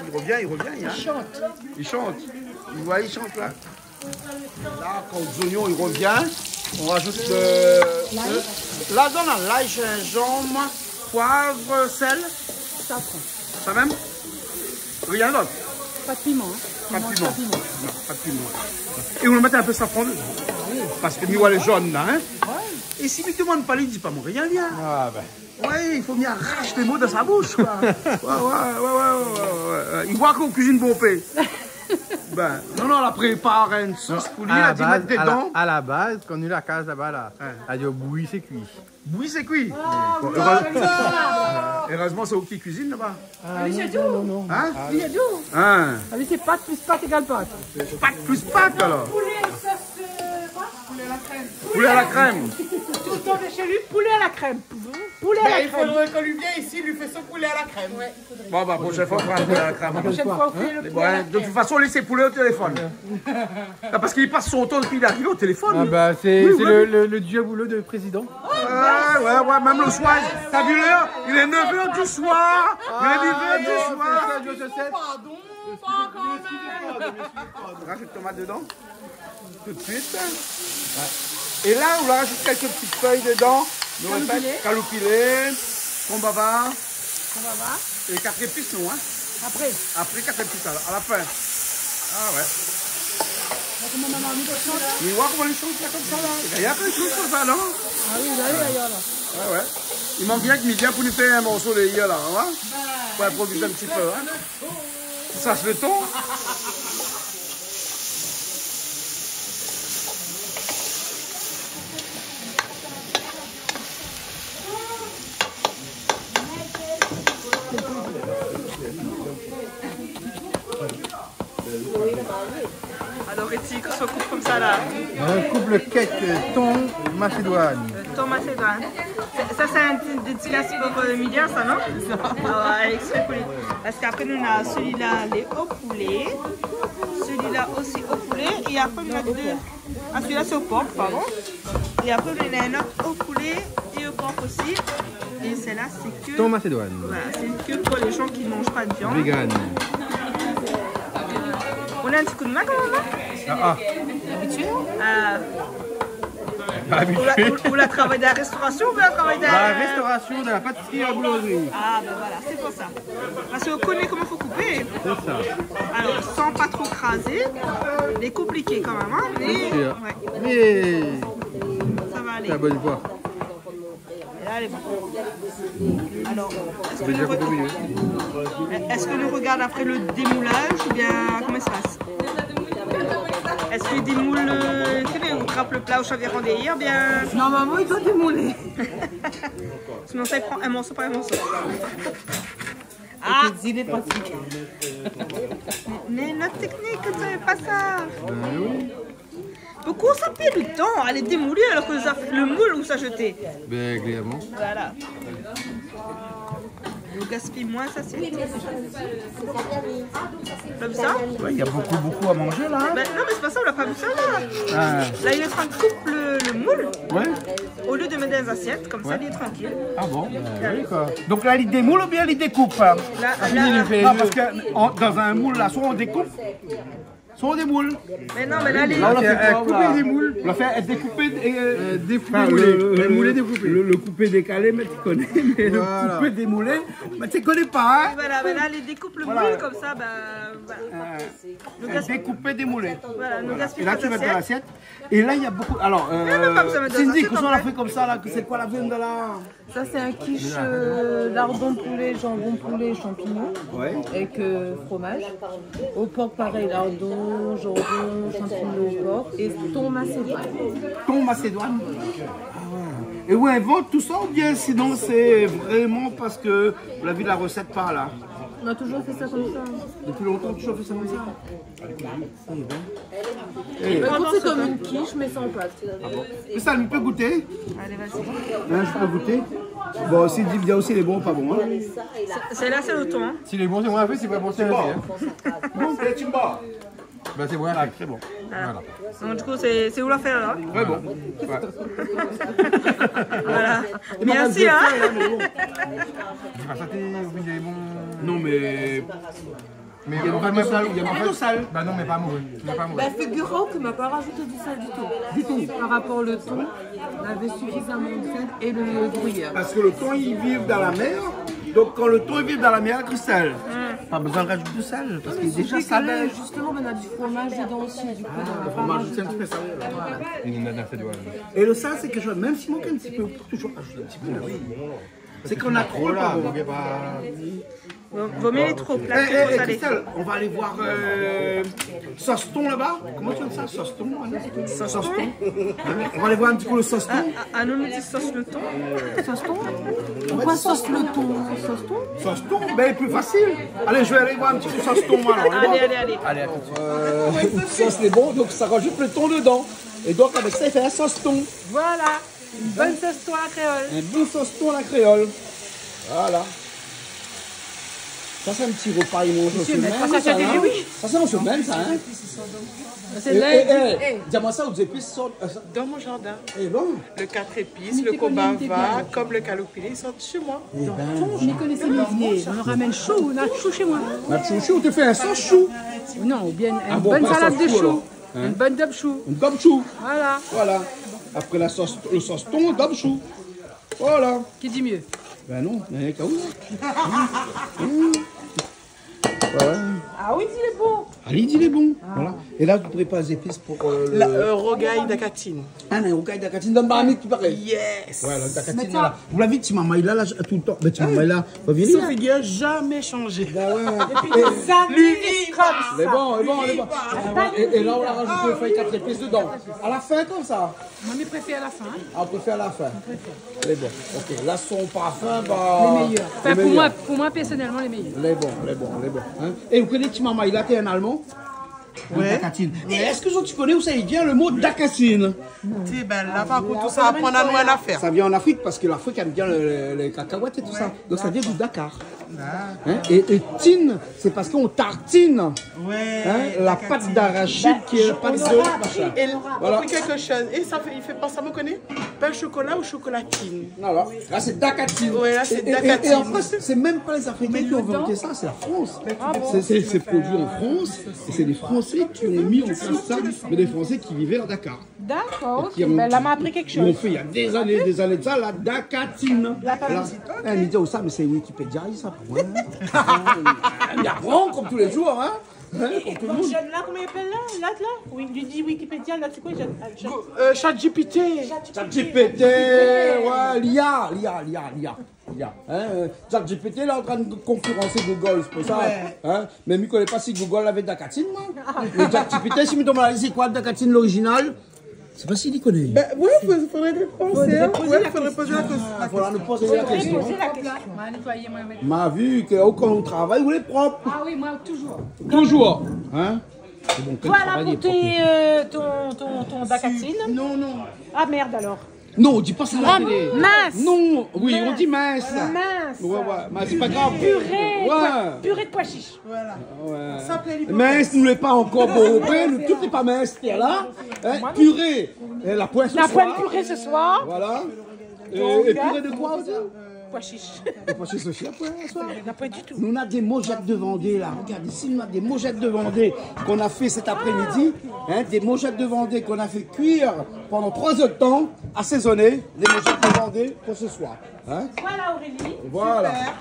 I revien, i revien, hein. I shant. I shant. Ou voi, i shant, la. La, kan zoignon i revien, on rajout le, lay. La, dann lay, zinzanm, poiv, sèl. Safran. Sa mèm ? Rien d'ot ? Pa de piman, hein. Pa de piman. Non, pa de piman. É ou mèt in pé safran dedan. Oui. Parske mi voi lé zone la, hein. Ouais. É si mi demann pa li, li di pa moin rien, li, hein. Ah ben. Ouais, i fo mi arash lé mo dan sa boush, koi. Ouais, ouais, ouais. I voi k'ou kuizine bonpé. Bin, non, non, la prépar in sos pou li, la di mèt dedan. A la baz, kan nou la kaz laba la, la di bouyi, sé kui. Bouyi, sé kui. Bon, érèzman, sé ou ki kuizine laba. Ah, non, non, non. Hein ? Hein ? Ah, lui, c'est pâte plus pâte égale pâte. Pâte plus pâte, alors. Poulet sauce, euh, quoi ? Poulet à la crème. Tout le temps, chez lui, poulet à la crème. Poulet à la crème. Ben, il faudrait qu'Olivier, ici, lui fait son poulet à la crème. Ouais, il faudrait. Bon, bah, prochaine fois, on fera un poulet à la crème. La prochaine fois, on fait le poulet à la crème. Ouais, de toute façon, lui, c'est poulet au téléphone. Ah, parce qu'il passe son temps depuis qu'il arrive au téléphone. Ah, bah, c'est, oui, c'est oui, le, oui, le, le dieu boulot de président. Ouais, ouais, ouais, même le soir, t'as vu l'heure ? Il est neuf heures du soir. Il est neuf heures du soir. Ah, non, c'est ça, je sais. Pardon, pas quand même. Rajoute tomate dedans. Tout de suite. Et là, on rajoute quelques petites feuilles dedans. Nous, on fait caloupilé, konbava. Konbava. Et quatre épices, non, hein ? Après. Après, quatre épices, à la, à la fin. Ah ouais. Bon, comment maman a mis tout ça ? Mais ouais, comment les choses, là, comme ça, là. Il y a plein de choses comme ça, non ? Ah oui, là, il y a, là. Ouais, ouais. Il manque rien que Miguel pour nous faire un morceau de hier, là, hein ? Pour improviser un petit peu, hein ? Ça, c'est le ton. Alors, Réti, kosa ou koup konmsa la ? On coupe le cake, euh, thon macédoine. Euh, thon macédoine. Sa, sa, sé in ti dédikas pou, euh, Emilia, sa, non ? Sé sa. Ah ouais, exprès pou li. Parske apré, nou néna sèl-la, lé o poulé. Sèl-la osi o poulé. É apré, nou néna dé. Ah, sèl-la, sé o pork, pardon. É apré, nou néna in ot o poulé é o pork osi. É sèl-la, sé ke, thon macédoine. Voilà, sé ke pou lé jan ki manz pa de viann. Vegan. Ou néna in ti kou d'min kan mèm, non ? Ah, ah. Abitié, non ? Euh, Abitié. Ou la, ou, ou la travay dan la restaurasion oubien ou la travay dan la... La restaurasion, dan la patisri, la boulanzri. Ah, ben voilà, sé pou sa. Parske ou koné koman fo koupé. Sé sa. Alor, san pa tro krazé. Lé konpliké kan mèm, hein, mé, ouais. Mé sa va alé. Sé la bone foi. Alé, bon. Alor, èske nou rogard, èske nou rogard apré le démoulage oubien koman i spas ? Èske i démoul, euh, ou trap le pla o chaviran dèrièr, oubien... Normalman, i doi démoulé. Sinon, sa i pran in morso par in morso. Ah ! Zilé pratik. Mé nout téknik, sé pa sa. Ben oui. Poukosa pèrd le tan alé démoul alor ke sa, le moul ou sa jeté ? Ben, klèrman. Voilà. Nou gaspiy moin, sa sé konmsa. Ouais, il y a beaucoup, beaucoup à manger, là, hein ? Ben non, mé sé pa sa, ou la pa vi sa la. Ah. La, li lé antrin de koup le, le moul. Ouais. Olié de mèt dan lé zasièt, konmsa, ouais, li lé trankil. Ah bon ? Ben oui, koi. Donk la, li démoul oubien li dékoup, hein ? La, la, li fé lé dé. Non, parske an, dan in moul, la, soi ou dékoup, soi ou démoul. Mé non, mé la, lé... La, ou la fé koup é démoul. Ou la fé dékoup é, euh, dékoup é moulé. Anfin, le, le, le, le koupé dékalé, mé ti koné, mé le koupé démoulé, mé ti koné pa, hein. Voilà, mé la, li dékoup le moul konmsa, ben, voilà. Voilà. Euh, dékoup é démoulé. Voilà, nou gaspiy pa lasièt. Voilà. É la, tu mets dans l'assiette. Et là, il y a beaucoup. Alors, euh, Cindy, kosa ou la fé konmsa la, sé koi la viann la ? Sa, sé in quiche, euh, lardon poulé, janbon poulé, shanpignon, ouais, avèk, euh, fromaz. O pork, parèy, lardon, janbon, shanpignon o pork é ton macédoine. Ton macédoine ? Ah ouais. É ou invant tout sa oubien sinon sé vréman parske ou la vi la rosèt par la ? On a toujours fait ça comme ça. Depuis longtemps, toujours fait ça comme ça ? Par contre, c'est comme une quiche, mais sans pâte. Ah bon ? Christelle, mi pé gouté ? Alé, vas-y. Hein, mi pé gouté ? Bon, si di bien osi, lé bon, pa bon, hein ? Sé, sé la, sé le ton, hein. Si lé bon, sé moin la fé, sé pa bon, sé la fé, hein. Bon, sé Timba. Ben, sé moin la fé. Ah, sé bon. Voilà. Voilà. Donk, du kou, sé, sé ou la fé, la ? Ouais, bon. Ouais. Voilà. Mèrsi, hein. Di pa sa, té, ou vien bon. Non, mé Mé i mank in pé d'sèl, i mank in pé d'sèl. Ba non, mé pa mové. Mé pa mové. Ba, figure-toi que m'a pas rajouté du sel du tout. Du tout. Par rapport le thon, on avait suffisamment de sel et le gruyère. Parce que le thon, il vit dans la mer. Donc, quand le thon, il vit dans la mer, Christelle, pas besoin de rajouter du sel, parce qu'il est déjà salé. Non, mais il suffit que, justement, on a du fromage dedans aussi, du coup, on va pas rajouter. Le fromage, c'est un petit peu salé, là. Voilà. Et le sel, c'est quelque chose, même s'il manque un petit peu, on peut toujours ajouter un petit peu. Oui. C'est qu'on a trop, là, on va pas. Vo, vo myé lé tro plat ke tro salé. Eh, eh, Christelle, on va aller voir, euh, Soston là-bas. Comment tu appelles ça, Soston, hein ? Soston. Hein ? On va aller voir un petit coup le Soston. Ah, ah, nou, nou di sos le ton. Soston ? Pourquoi sos le ton ? Soston ? Soston, ben, plus facile. Allez, je vais aller voir un petit coup Soston, moi, alors. Allez, allez, allez. Allez, à tout de suite. Euh, sos lé bon, donc ça rajoute le thon dedans. Et donc, avec ça, il fait un soston. Voilà. Une bonne sauce thon à la créole. Un bon sauce thon à la créole. Voilà. Ça, c'est un petit repas, ils mangent en semaine, ça, hein. Ça, c'est en semaine, ça, hein. Eh, eh, eh, dis-moi ça, vous avez plus ça, euh, ça. Dans mon jardin. Eh bon. Le quatre épices, le combava, comme le kaloupilé, ils sortent chez moi. Eh ben, voilà. Ni koné sa, nou ramèn shou, nou na shou shé moin. Nou na shou, shou, ou té fé in sos shou. Non, ou bien une bonne salade de chou. Ah bon, pas un sos shou, alors. Hein ? Une bonne daube chou. Une daube chou. Voilà. Voilà. Après la sauce, le sauce thon, daube chou. Voilà. Qui dit mieux ? Ben non, mais quand même. Mmh. Voilà. Ah oui, il est bon. Ah, il dit il est bon. Ah. Voilà. Et là, vous préparez les épices pour, euh, le... La, euh, rougay dakatine. Ah, non, rougay dakatine, donn marmit, tout pareil. Yes. Voilà, dakatine, voilà. Vous l'avez, ti mama, il a la, tout le temps. Mais ti mama, il a, va venir. Son figure jamais changé. Bah ouais. Depuis des années, comme ça. Mais bon, mais bon, mais bon. Ah ouais, et, et là, on a rajouté les feuilles quatre épices dedans. À la fin, comme ça. Moi, je préfère à la fin, hein. Ah, on préfère à la fin. On préfère. Mais bon, ok. Là, son parfum, bah, les meilleurs. Enfin, pour moi, pour moi, personnellement, les meilleurs. Les bons, les bons, les bons. Hein ? Et vous connaissez ti mama, il a été un Allemand ? Ouais. Dakatine. Et est-ce que tu connais où ça il vient, le mot dakatine ? Ti, ben, là, par contre, tout ça, apprendre à nous, à la faire. Ça vient en Afrique parce que l'Afrique aime bien le, le, les cacahuètes et tout ça. Ouais. Donc, ça vient du Dakar. Hein ? Et, et tine, c'est parce qu'on tartine, hein, la pâte d'arachide qui est la pâte de machin. Voilà. Et on aura appris quelque chose. Et ça fait, il fait penser à, me connais, pain au chocolat ou chocolatine. Non, alors, là, c'est dakatine. Ouais, là, c'est dakatine. Et, et, et en fait, c'est même pas les Africains qui ont inventé ça, c'est la France. C'est, c'est, c'est produit en France, et c'est les Français qui ont mis en place ça, mais les Français qui vivaient à Dakar. D'accord, ok. Ben, là, m'a appris quelque chose. Ils ont fait il y a des années, des années de ça, la dakatine. La dakatine. Hein, mi di aou sa, mé sé Wikipédia, sa, pou moin, hein. Mi aprann konm tou lé zour, hein. Hein, konm tout lo moun. Donk, jèn la, koman i apèl la ? Lot la ? Oui, li di Wikipédia, lot, sé koi, jèn, jèn ? Go-, euh, ChatGPT. ChatGPT, ouais, l'I A, l'I A, l'I A, l'I A. Hein, euh, ChatGPT, lé antrin konkiransé Google, sé pou sa, hein. Mé mi koné pa si Google lavé dakatine, moin. Mé ChatGPT, si mi domann ali, sé koi dakatine lorizinal ? Sé pa si li koné. Ben, ouais, fo-, fodré li poz, hein. Fodré poz la késtion. Ah, fodré nou poz la késtion. Fodré poz la késtion. Ma vi ke ou, kan ou travay, ou lé prop. Ah oui, moin, toujour. Toujour, hein. Voilà pou tes, euh, ton, ton, ton dakatine. Non, non. Ah, merde, alors. Non, on dit pas ça à la télé. Mince. Non, oui, on dit mince. Mince. Ouais, ouais, mé sé pa grav. Purée de pois, purée de pois chiches. Voilà. Ouais. Mins, nou lé pa ankor bon, nou tout lé pa mins, té la. Hein, purée. Eh, la poin ce soir. La poin purée ce soir. Voilà. Euh, et purée de quoi aussi ? Pois chiche. Pois chiche osi, la poin ce soir. La poin ditou. Nou na dé mojèt de Vandé la. Regard isi, nou na dé mojèt de Vandé k'nou la fé cet après-midi. Hein, des mojettes de Vendée qu'on a fait cuire pendant trois heures de temps, assaisonnées, les mojettes de Vendée pour ce soir. Hein ? Voilà, Aurélie. Voilà. Super.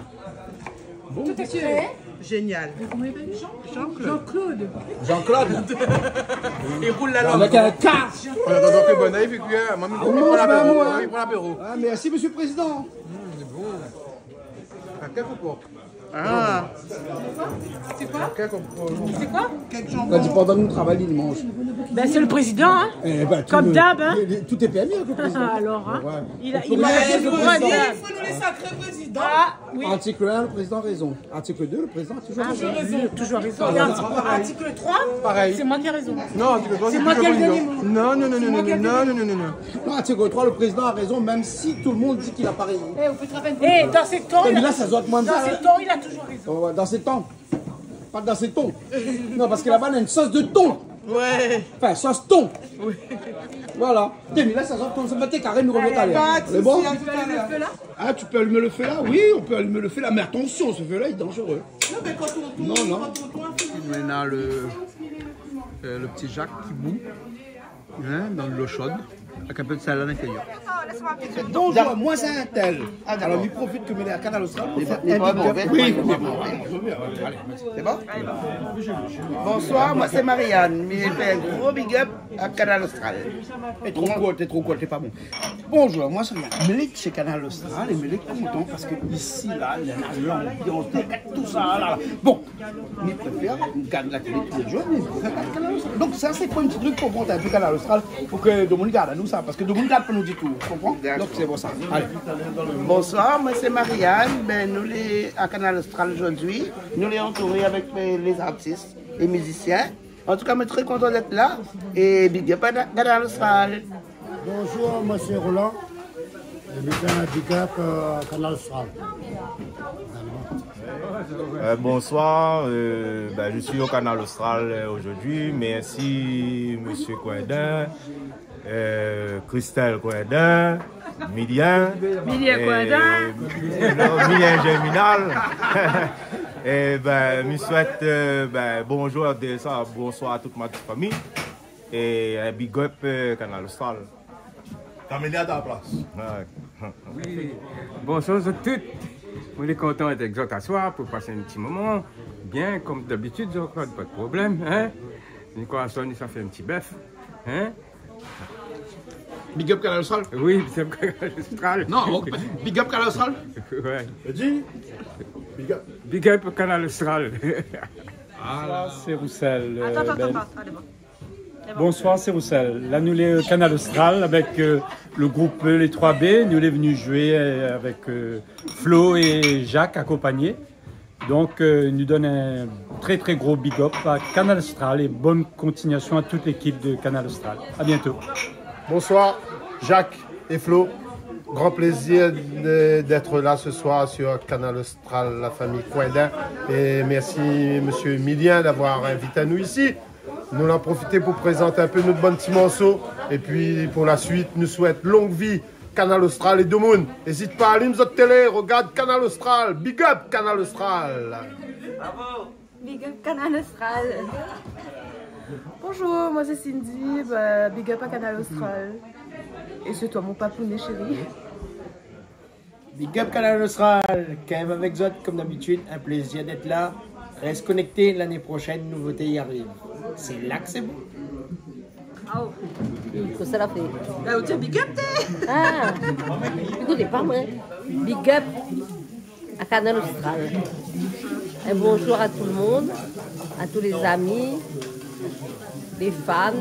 Bon. Tout est prêt. Génial. Comment il s'appelle ? Jean-, Jean-Claude. Jean-Claude. Jean-Claude. Il roule la langue. Avec un K. Voilà, donc, bon, il fait cuire. Moi, je prends l'apéro. Ah, merci, Monsieur le Président. Mmh, c'est bon. Ah, quel faux porc. Ah. C'est quoi ? C'est quoi ? Kan i di pandan nou travay, li manz. Ben, c'est le président, hein. Eh ben, tout le, tout est permis avec le président. Comme d'hab, hein. Alors, hein. Ouais. Il a, il manque le président. Il faut nous les sacrés présidents. Ah, oui. Article un, le président a raison. Article deux, le président a toujours raison. Ah, oui, toujours raison. Voilà. Article trois, pareil. C'est moi qui ai raison. Non, article trois, c'est moi qui ai le dernier mot. Non, non, non, non, non. Non, article trois, le président a raison, même si tout le monde dit qu'il a pas raison. Eh, on peut travailler. Eh, dans ces temps, il a, dans ces temps, il a toujours raison. Ouais, ouais, dans ces temps. Pas dans ces tons. Non, parce que là-bas, il y a une sauce de thon. Ouais. Enfin, sauce thon. Oui. Voilà. Té, mé la, sa sort konmsa, té karé, nou revien talèr. Pas de souci, à tout à l'heure. Ah, tu peux allumer le feu là ? Oui, on peut allumer le feu là, mais attention, ce feu-là est dangereux. Non, mais quand on tourne, non, non, quand on tourne, on fait... Maintenant, le, euh, le petit Jacques qui bout, hein, dans de l'eau chaude. Avèk in pé d'sèl a l'intérieur. Bonjour, mwin sé Intel. Alor, mi profit ke mi lé a Kanal Austral pou fé in big up. Lé pa mové. Oui, lé pa mové. Alé, sé bon ? Bonsoir, mwin sé Marianne. Mi fé in gro big up a Kanal Austral. Lé tro kourt, lé tro kourt, lé pa bon. Bonjour, mwin sé Marianne. Mi lé shé Kanal Austral é mi lé kontan parske isi la, néna lanbians, néna tout sa la. Bon, mi préfèr gard la télé tou lé zour, mé mi préfèr gard Kanal Austral. Donk sa sé pou in ti trik pou mont in pé Kanal Austral, pou ke domoun i gard anou sa, parske domoun i gard pa nou ditou, ou konpran ? Dakor. Donk sé pou sa. Alé. Bonsoir, mwin sé Marianne. Bin, nou lé a Kanal Austral zordi. Nou lé antouré avèk, euh, lé zartis, lé mizisien. An tou ka, mwin lé tré kontan d'èt la. É big up a Kanal Austral. Bonjour, mwin sé Roland. É mi fé in big up, euh, Kanal Austral. Euh, bonsoir, euh, ben, je suis au Kanal Austral, euh, aujourd'hui. Merci, monsieur Coindin, euh, Christelle Coindin, Milien. Milien euh, Coindin. Non, Milien Germinal. Eh ben, mi souhaite, euh, ben, bonjour, déjà, bonsoir à toute ma petite famille. É in big up, euh, Kanal Austral. Kamélia dan la plas. Ouais. Oui. Bonsoir zot tout. Mwin lé kontan d'èt avèk zot aswar pou pas in ti moman. Bien, konm dabitid, Jean-Claude, pa d'problèm, hein. Ni kwa, aswar, ni sa fé in ti bèf, hein. Big up Kanal Austral. Oui, big up Kanal Austral. Non, big up Kanal Austral. Ouais. Di, big up. Big up Kanal Austral. Bonsoir, sé Roussel. Attends, attends, attends, attends. Allez, bon. Bonsoir, sé Roussel. La nou lé Kanal Austral avèk, euh, le group, euh, Les trois B. Nou lé vni zoué, euh, avèk, euh, Flo é Jacques akonpagné. Donk, euh, nou donn in tré, tré gro big up a Kanal Austral é bonne continuation à toute l'équipe de Kanal Austral. À bientôt. Bonsoir, Jacques et Flo. Grand plaisir de, d'être là ce soir sur Kanal Austral, la famille Coindin. Et merci, monsieur Milien, d'avoir invité anou isi. Nou la profité pou prézant in pé nout bann ti morso. Épi, pou la suit, nou souèt long vi Kanal Austral é domoun. Ézit pa, alim zot télé, rogard Kanal Austral. Big up Kanal Austral. Big up Kanal Austral. Bonjour, moi c'est Cindy. Bah, big up à Kanal Austral. Et c'est toi mon papounet chéri. Big up Kanal Austral, Kev avèk zot, konm dabitid, in plézir d'èt la. Rès konékté, lané proshèn, nouvoté i ariv. Sé la ke sé bon. Aou. Kosa la fé ? Ba, ou té big up, té. Ah, ékout, pa moin. Big up à Kanal Austral. Un bonjour à tout le monde, à tous les amis, les fans,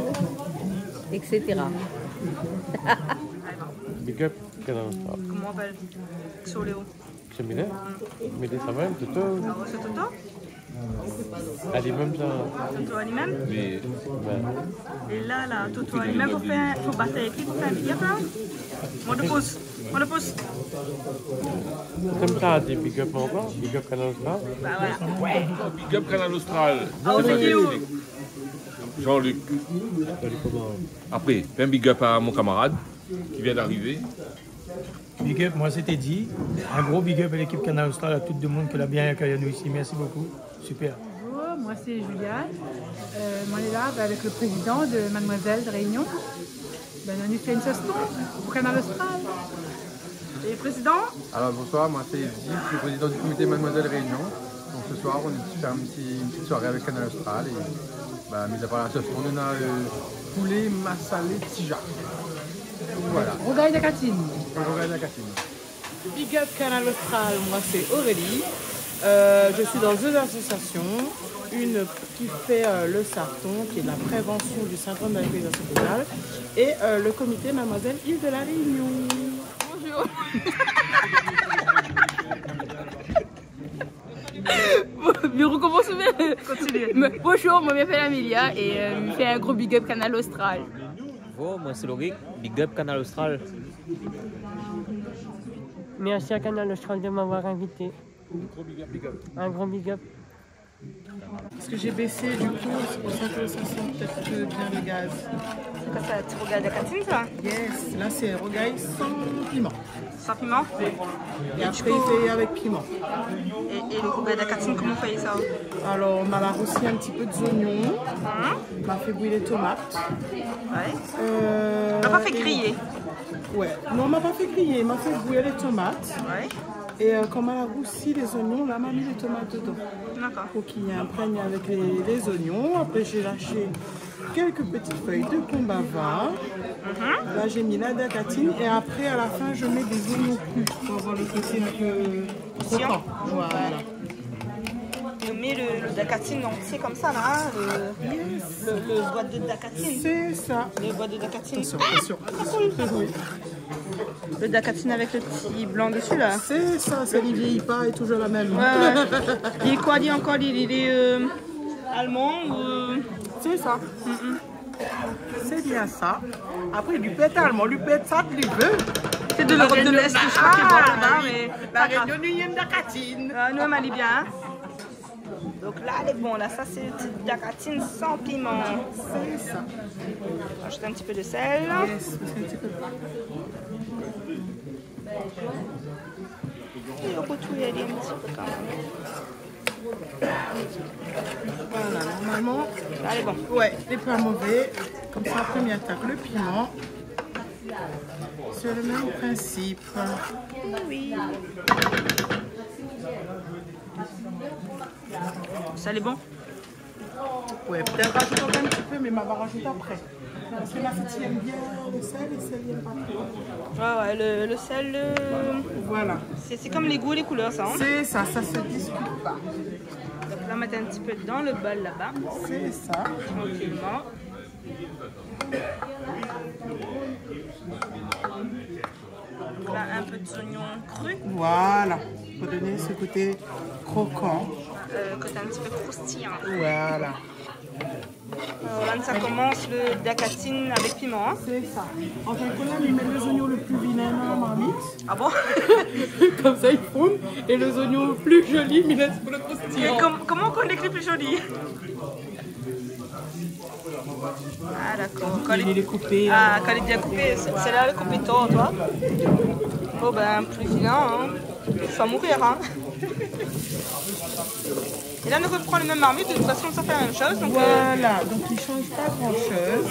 et cetera. Big up. Koman i apèl ? Sur Léo. Sé Milien. Milien sa mèm, Toto. Ah ouais, sé Toto ? Ali mèm sa. Toto ali mèm ? Oui. Ouais. É la, la, Toto ali mèm, fo fé, fo bat avèk li pou fé in big up, la. Mont lo pouz, mont lo pouz. Konmsa, di big up ankor, big up Kanal Austral. Ba voilà. Big up Kanal Austral. Ah, on est où ? Jean-Luc. Apré, fé in big up à mon camarade qui vient d'arriver. Big up, moi c'est Teddy. Un gros big up à l'équipe Kanal Austral, à tout le monde qui l'a bien accueilli à nous ici. Merci beaucoup. Super. Bonjour, moi c'est Juliane. Euh, moi, on est là, bah, avec le président de Mademoiselle de Réunion. Ben, on a fait une sauce thon pour Kanal Austral. Et le président ? Alors, bonsoir, moi c'est Evdy, je suis président du comité Mademoiselle Réunion. Donc ce soir, on est sur un petit, une petite soirée avec Kanal Austral et, bah, mis à part la sauce thon, on a, euh, poulet massalé tija. Voilà. Rougay la katine. Rougay la katine. Big up Kanal Austral, moi c'est Aurélie. Euh, je suis dans deux associations, une qui fait, euh, le SARTON, qui est de la prévention du syndrome d'alcoolisation fœtale, et, euh, le comité Mademoiselle Île de la Réunion. Bonjour. Bon, mi rokomans bien. Continue. Bonjour, moi, mi apèl Amélia é, euh, mi fé in gro big up Kanal Austral. Bon, moi c'est Lorik, big up Kanal Austral. Merci à Kanal Austral de m'avoir invité. Un gros big up. Parce que j'ai baissé, du coup, c'est pour ça que ça sent peut-être bien le gaz. Sé koi sa, ti rougay dakatine sa ? Yes, là c'est rougay sans piment. San piman ? É apré, i fé avèk piman. É, é lo rougay dakatine, koman i fé sa ? Alors, on a raccourci un petit peu d'oignons. Mhm. On a fait bouillir les tomates. Ouais. Euh, on n'a pas fait griller. Ouais. Non, on m'a pas fait griller, on m'a fait bouillir les tomates. Ouais. Et, euh, quand on a rousi les oignons, là, on a mis les tomates dedans. D'accord. Pour qu'il imprègne avec les, les oignons. Après, j'ai lâché quelques petites feuilles de combava. Mhm. Là, j'ai mis la dakatine et après, à la fin, je mets des oignons crus pour avoir le côté un peu croquant. Voilà. On met le, le dakatine entier comme ça, là, hein, le, le, le boîte de dakatine. C'est ça. Le boîte de dakatine. Attention, attention. Ah, cool. Oui. Le dakatine avec le petit blanc dessus, là. C'est ça, ça, li vieillit pas, est toujours la même. Ouais, ouais. Il est quoi, il est encore, il, il est, euh, allemand ou, euh, C'est ça. Mm, mm. C'est bien ça. Après, li pé èt allemand, li pé èt sak li vé. C'est de l'Europe de l'Est, je crois, qui est bon là-bas, mais La Réunion, nou néna dakatine. Ah, nou, nou lé bien, hein. Donc là, elle est bon. Là, ça, c'est une petite dakatine sans piment. C'est ça. Rajoute un petit peu de sel. Yes, parce que un petit peu. Et on peut tout y aller un petit peu quand même. Voilà, normalement, là, elle est bon. Ouais, lé pa mové. Comme ça, après, on attaque le piment. Sur le même principe. Oui. Sa lé bon ? Ouais, peut-être rajouter encore un petit peu, mais ma va rajouter après. Parce que ma fille aime bien le sel et sel, elle aime pas trop. Ouais, ouais, le, le sel, euh, Voilà. c'est, c'est comme les goûts et les couleurs, ça, hein ? C'est ça, ça se discute pas. Donc là, mettre un petit peu dans le bol là-bas. C'est ça. Tranquillement. Là, un peu d'oignon cru. Voilà, pour donner ce côté croquant. Euh, côté un petit peu croustillant. Voilà. Euh, là, ça commence le dakatine avec piment, hein. C'est ça. En fin de compte, là, on met les oignons le plus vilain dans la marmite. Ah bon ? Comme ça, ils fondent. Et les oignons le plus jolis, on laisse pour le croustillant. Et com-, comment on connaît que le plus joli ? Ah, d'accord. Quand il est coupé, ah, quand il est bien coupé, c'est, c'est là le coupé tort, toi. Bon, ben, plus vilain, hein. Tu vas mourir, hein. Et là, on reprend le même marmite, de toute façon, ça fait la même chose, donc, euh, Voilà, donc il change pas grand-chose.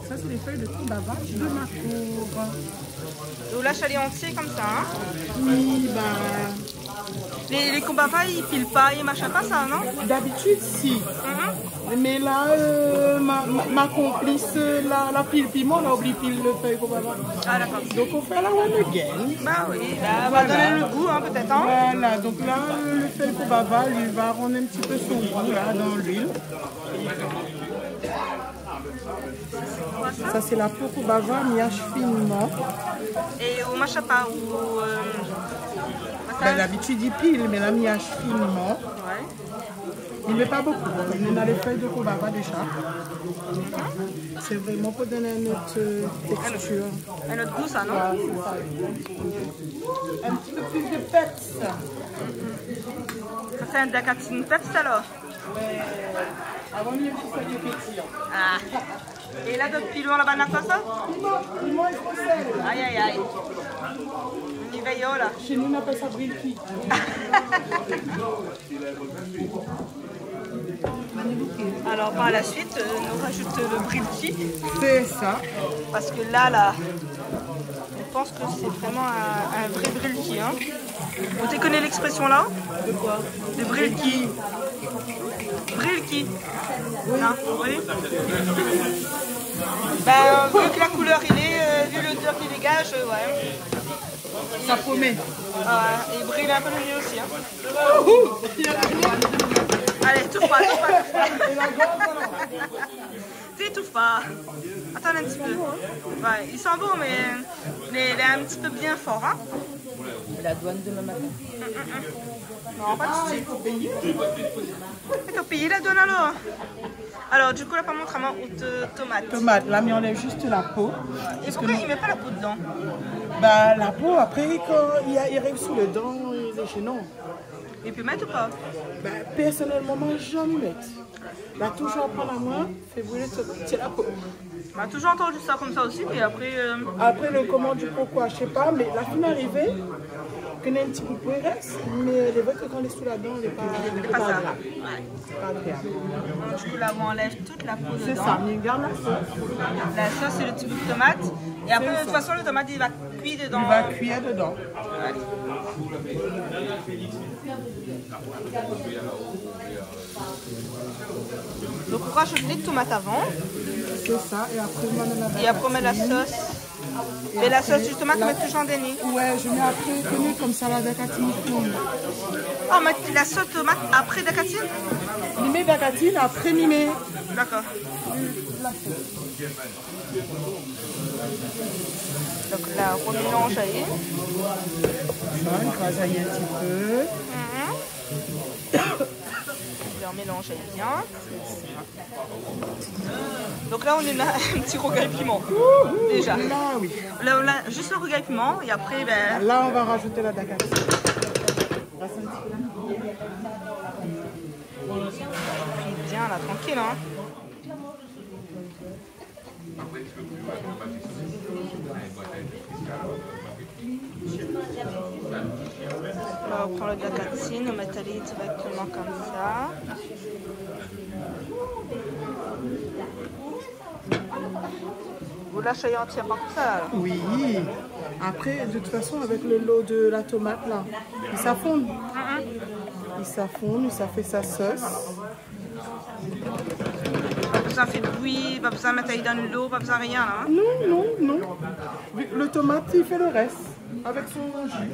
Ça, c'est les feuilles de combava de ma cour. Ou lash alé antié konmsa, in ? Oui, ba. Lé, lé kombava, i pil pa, i mashin pa sa, non ? D'abitid, si. Mhm. Mé la, euh, ma, ma, ma konplis, euh, la, la pil piman, la oubli pil lo fèy kombava. Ah, dakor. Donk, on fait la one again. Ba oui, ba, va donn lo gou, in, pétèt, in. Voilà, donk la, euh, lo fèy kombava, li va rann in ti pé son gou, la, dan luil. Sa, sé la po kombava, mi ash finman. É ou mash pa ou, euh, pa sa ? Bin, d'abitid, i pil, mé la, mi ash finman. Ouais. Mi mèt pa bokou, in. Mé na lé fèy de kombava déza. Sé vréman pou donn in ot, euh, tékstir. In ot gou, sa, non ? Ouais, sé sa. In ti pé plis de pèps. Sa, sé in dakatine pèps, alor ? Ouais. Avan, mi mèt sa de pétiyan. Ah. É la, dot pilon laba, na koi sa ? Piman, piman é sèl. Ay, ay, ay. Ni vèy, la. Shé nou, nou apèl sa brilki. Alors, par la suite, euh, on rajoute le brilki. C'est ça. Parce que là, là, je pense que c'est vraiment un, un vrai brilki, hein. Ou té koné lèksprésyon la ? De koi ? De brilki. Brilki. Oui. Non, oui. Ben, vu que la couleur il est, euh, vu l'odeur qu'il dégage, euh, ouais. Sa promèt. Ah, il brille un peu le nez aussi, hein. Allez, touche pas, touche pas, touche pas. T'étouffes pas. Attends un petit peu. Ouais, il sent bon, mais, mais il est un petit peu bien fort, hein. La douane demain matin. Non, pas de souci. Fo péyé. Fo péyé la douane alors. Alors, du coup, la pa mont amoin out tomat. Tomat, la, mi anlèv zis la po. É poukosa i mèt pa la po dedan ? Ba, la po, apré, kan i, i ariv sou le dan, lé jénan. É pi mèt ou pa ? Ba, pèrsonèlman, moin, zamé mèt. La touzour aprann amoin, fé brilé tomat, tir la po. Ma touzour antann sa konmsa osi, mé apré, euh, Apré, le koman, du poukoi, mi sé pa, mé la fine arivé, ke néna in ti bout po i rès, mé lé vré ke kan lé sou la dan, lé pa, lé pa grav. Lé pa sa. Ouais. Lé pa grav. Donk, du coup, la, ou anlèv tout la po dedan. Sé sa, mi gard la po. La sos, sé le ti bout tomat. É apré, de tout fason, le tomat, li va kui dedan. Li va kui dedan. Ouais. Donk, ou razout lé tomat avan. Sé sa, é apré, ou mèt la sos. É apré, ou mèt la sos, zistoman, ou mèt touzour an dernié. Ouais, mi mèt apré, koni konmsa, la dakatine i fonn. Ah, ou mèt la sos tomat apré dakatine ? Mi mèt dakatine, apré mi mèt. Dakor. La sos. Donk la, ou mélanz ali. Sa, ou kraz ali in ti pé. Mhm. Ou mélanz ali bien. Donk la, ou néna in ti rougay piman. Ouhou, déza. La, oui. La, la, zis le rougay piman, é apré, bin, la, ou va razout la dakatine. Fri bien, la, trankil, in. La, ou pran le dakatine, ou mèt ali dirèkteman konmsa. Ou lash ali antièrman konmsa, la. Oui. Apré, de tout fason, avèk le lo de la tomat, la, i sa fonn. Mhm. I sa fonn, i sa fé sa sos. Pa bezoin fé bouyi, pa bezoin mèt ali dan lo, pa bezoin rien la, in. Non, non, non. Le tomat i fé le rès avèk son ji.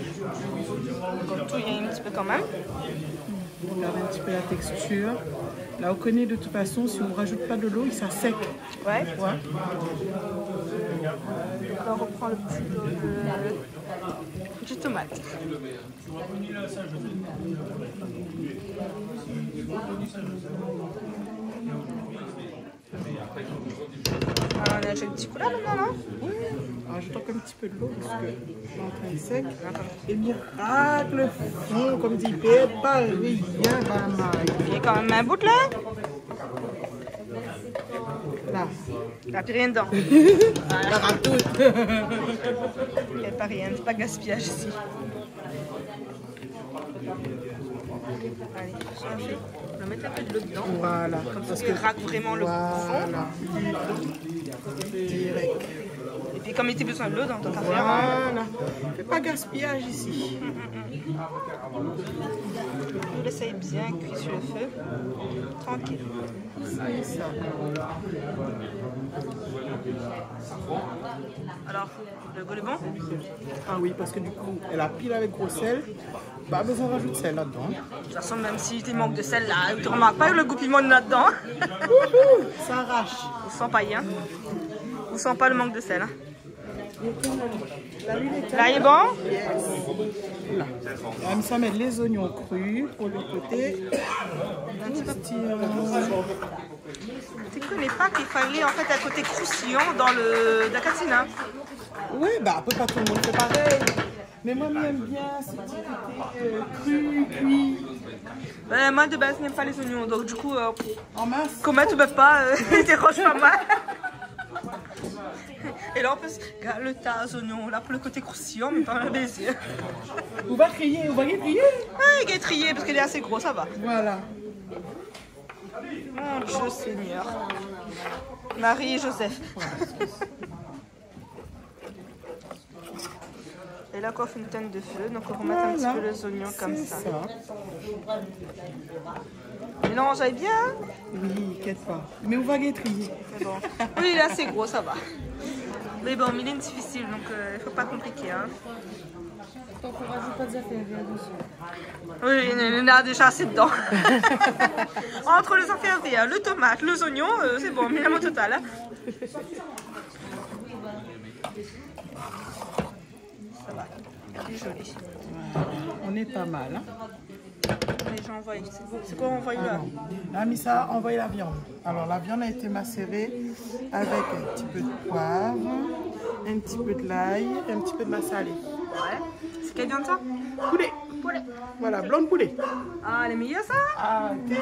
Donk, tou, néna in ti pé kan mèm. Regard in ti pé la tékstir. La, ou koné, de tout fason, si ou razout pa de lo, i sa sèk. Ouais. Ouais. Donk la, ou ropran le ti lo de, du tomat. Ah, ou la azout in ti kou la, mintnan, non ? Oui, razout ankor in ti pé de lo, parske lé antrin sèk. É mirak i fon, konm di, i pèrd pa rien, pa mal. Néna kan mèm in bout la. La. La pi rien dedan. La razout. Fé pa rien, pa gaspiyaz isi. Alé, sa i fé. Nou mèt in pé de lo dedan. Voilà. Konmsa, parske i rak vréman le fon. Voilà. Dirèk. É pi, konm li té bezoin de lo, donk, tant qu'à faire, in. Voilà. Fé pa gaspiyaz isi. Nou lès bien kui su le fé. Trankil. Sé sa. Alor, le gou lé bon ? Ah oui, parske du kou, èl la pil avèk gro sèl. Pa bezoin razout sèl ladan. De tout fason, mèm si té mank de sèl la, ou té romark pa le gou piman ladan. Ouhou, sa i rash. Ou san pa, in ? Ou san pa le mank de sèl, in ? La, lé bon ? Yes. La. Konmsa, mèt lé zoignon kri pou le koté. Ti, euh, Ou koné pa k'i falé, an fèt, in koté kroustiyan dan le dakatine, in ? Oui, ba, apré, pa tout le moun i fé parèy. Mé moin, mi èm bien se ti koté, euh, kri, kui. Bin, moin, de baz, mi èm pa lé zoignon, donk, du kou, euh, an mins, koman ou pé pa, euh, i déranz pa moin. É la, an plis, gard le ta zoignon la, pou le koté kroustiyan, mé pa mal bézé. Ou va triyé, ou va gingn triyé. Ah, i gingn triyé, parske lé asé gro, sa va. Voilà. Mon Dieu Seigneur. Marie et Joseph. É la, kan ou fé in tèn de fé, donk ou romèt in ti pé lé zoignon konmsa. Voilà, sé sa. Mélanz bien, in ? Oui, inkièt pa. Mé ou va gingn triyé. Sé bon. Oui, la, sé gro, sa va. Mé bon, mi lé difisil, donk, euh, i fo pa konpliké, in. Donk, ou razout pa de zafèr vèr dedan. Oui, néna déza asé dedan. Ant lé zafèr vèr, le tomat, lé zoignon, euh, sé bon, minimum total, in. Sa va. Lé zoli. Voilà, on est pas mal, hein. Lé zan i anvoy. Sé bon. Sé koi i anvoy la ? Alors, la mise à, envoyer la viande. Alors, la viande a été macérée avec un petit peu de poivre, un petit peu de l'ail et un petit peu de massalé. Ouais. Sé kèl viann sa ? Poulet. Poulet. Voilà, blanc de poulet. Ah, lé méyèr sa ? Ah, té.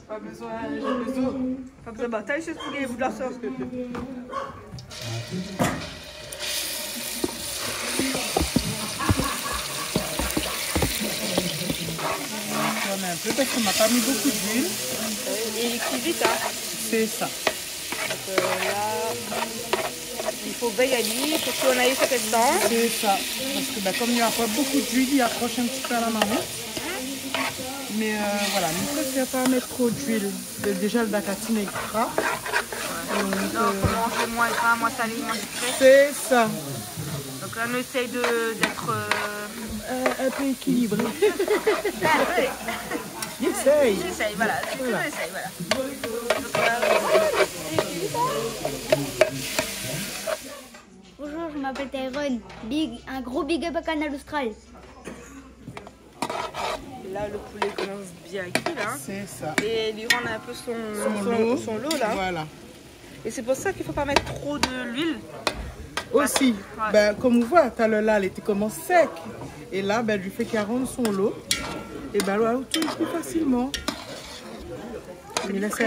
Pa bezoin, zé bezoin. Pa bezoin batay, sé pou gingn bout la sos. On tourne un peu parce qu'on n'a pas mis beaucoup d'huile. Euh, et il cuit vite, hein. C'est ça. Donc, euh, là, il faut veiller à lui, il faut qu'on aille sur le temps. C'est ça. Parce que, bah, comme il n'y a pas beaucoup d'huile, il accroche un petit peu à la marmite. Mais, euh, voilà, mi préfèr pa mèt tro d'huil. Dé-, déjà, le dakatine est gras. Donc, euh, faut manger moins gras, moins salé, moins sucré. C'est ça. Donc là, on essaye de, d'être, euh, un, un peu équilibré. J'essaye. J'essaye, voilà. Voilà. J'essaye, voilà. Donc, euh, bonjour, je m'appelle Tyrone. Big, un gros big up à Kanal Austral. Là, le poulet commence bien à cuire, là. C'est ça. Et il lui rend un peu son, son lot, là. Voilà. Et c'est pour ça qu'il faut pas mettre trop de l'huile. Aussi, ben, comme on voit, tout à l'heure là, il était comment sec. Et là, ben, du fait qu'il a rendu son lot, et ben, là, on tourne plus facilement. Mi lès sa,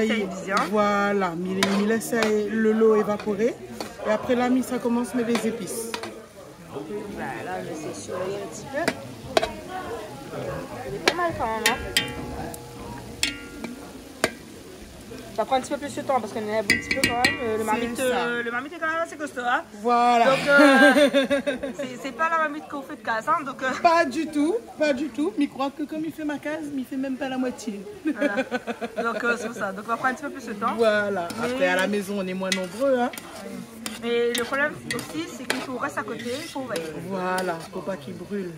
voilà, mi, mi lès sa, le lot évaporer. Et après, là, mi sa commence mettre les épices. Voilà, je vais essayer de surveiller un petit peu. Il est pas mal quand même, hein. Ça prend un petit peu plus de temps parce qu'on est un bon petit peu quand même. Euh, le marmite, euh, le marmite est quand même assez costaud, hein. Voilà. Donc, euh, c'est, c'est pas la marmite qu'on fait de case, hein, donc, euh. Pas du tout, pas du tout. Mi kroi ke kan mi fé ma kaz, mi fé mèm pa la moitié. Voilà. Donc, euh, c'est pour ça. Donc, on va prendre un petit peu plus de temps. Voilà. Mais après, à la maison, on est moins nombreux, hein. Mais le problème aussi, c'est qu'il faut rester à côté, il faut veiller. Voilà, faut pas qu'il brûle.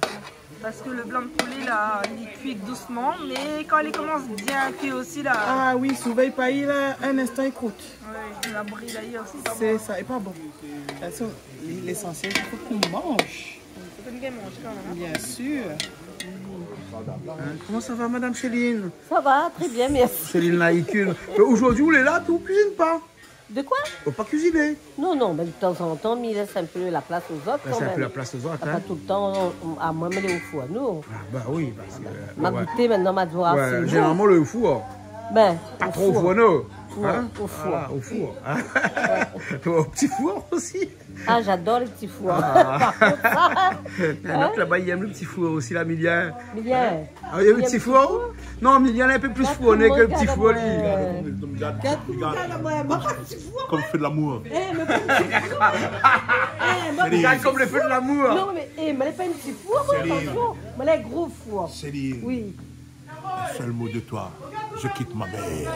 Parce que le blanc de poulet, là, il cuit doucement, mais quand il commence bien à cuire aussi, là. Ah oui, si ou vèy pa, il a un instant, il croûte. Oui, la brûle aussi, c'est pas bon. C'est ça, c'est pas bon. Attention, l'essentiel, c'est qu'on mange. Faut qu'on mange quand même, hein. Bien sûr. Hein, comment ça va, Madame Céline ? Ça va, très bien, merci. Céline Laïcune. Mais aujourd'hui, ou lé la, ou kuizine pa ? De quoi ? Ou pa kuiziné ? Non, non, mais de temps en temps, mi lès un peu la place aux autres quand même. Lès un peu la place aux autres, hein. Pa tout le temps, on, on, ah, moin, mi lé o four, non. Ah, bah oui, parce que, euh, ma gouté, maintenant, ma di, ah, c'est bon. Généralement, le four. Ben, pa trop au four, non. Four, hein ? Au four. Voilà, au four, hein. Ouais. Au petit four aussi. Ah, j'adore les petits fours. Ah. Par contre, ça, hein ? Laba, li èm le pti four osi, la, Milien. Milien. Ah, li èm le pti four ? Non, Milien lé in pé pli fourné ke le pti four, li. Gard koman i gard, gard koman i gard. Konm i fé de lamour. Gard konm i fé de lamour. Non, mé, é, moin lé pa in pti four, moin, atansion. Moin lé gro four. Céline. Oui. Un seul mot de toi, je quitte ma mère.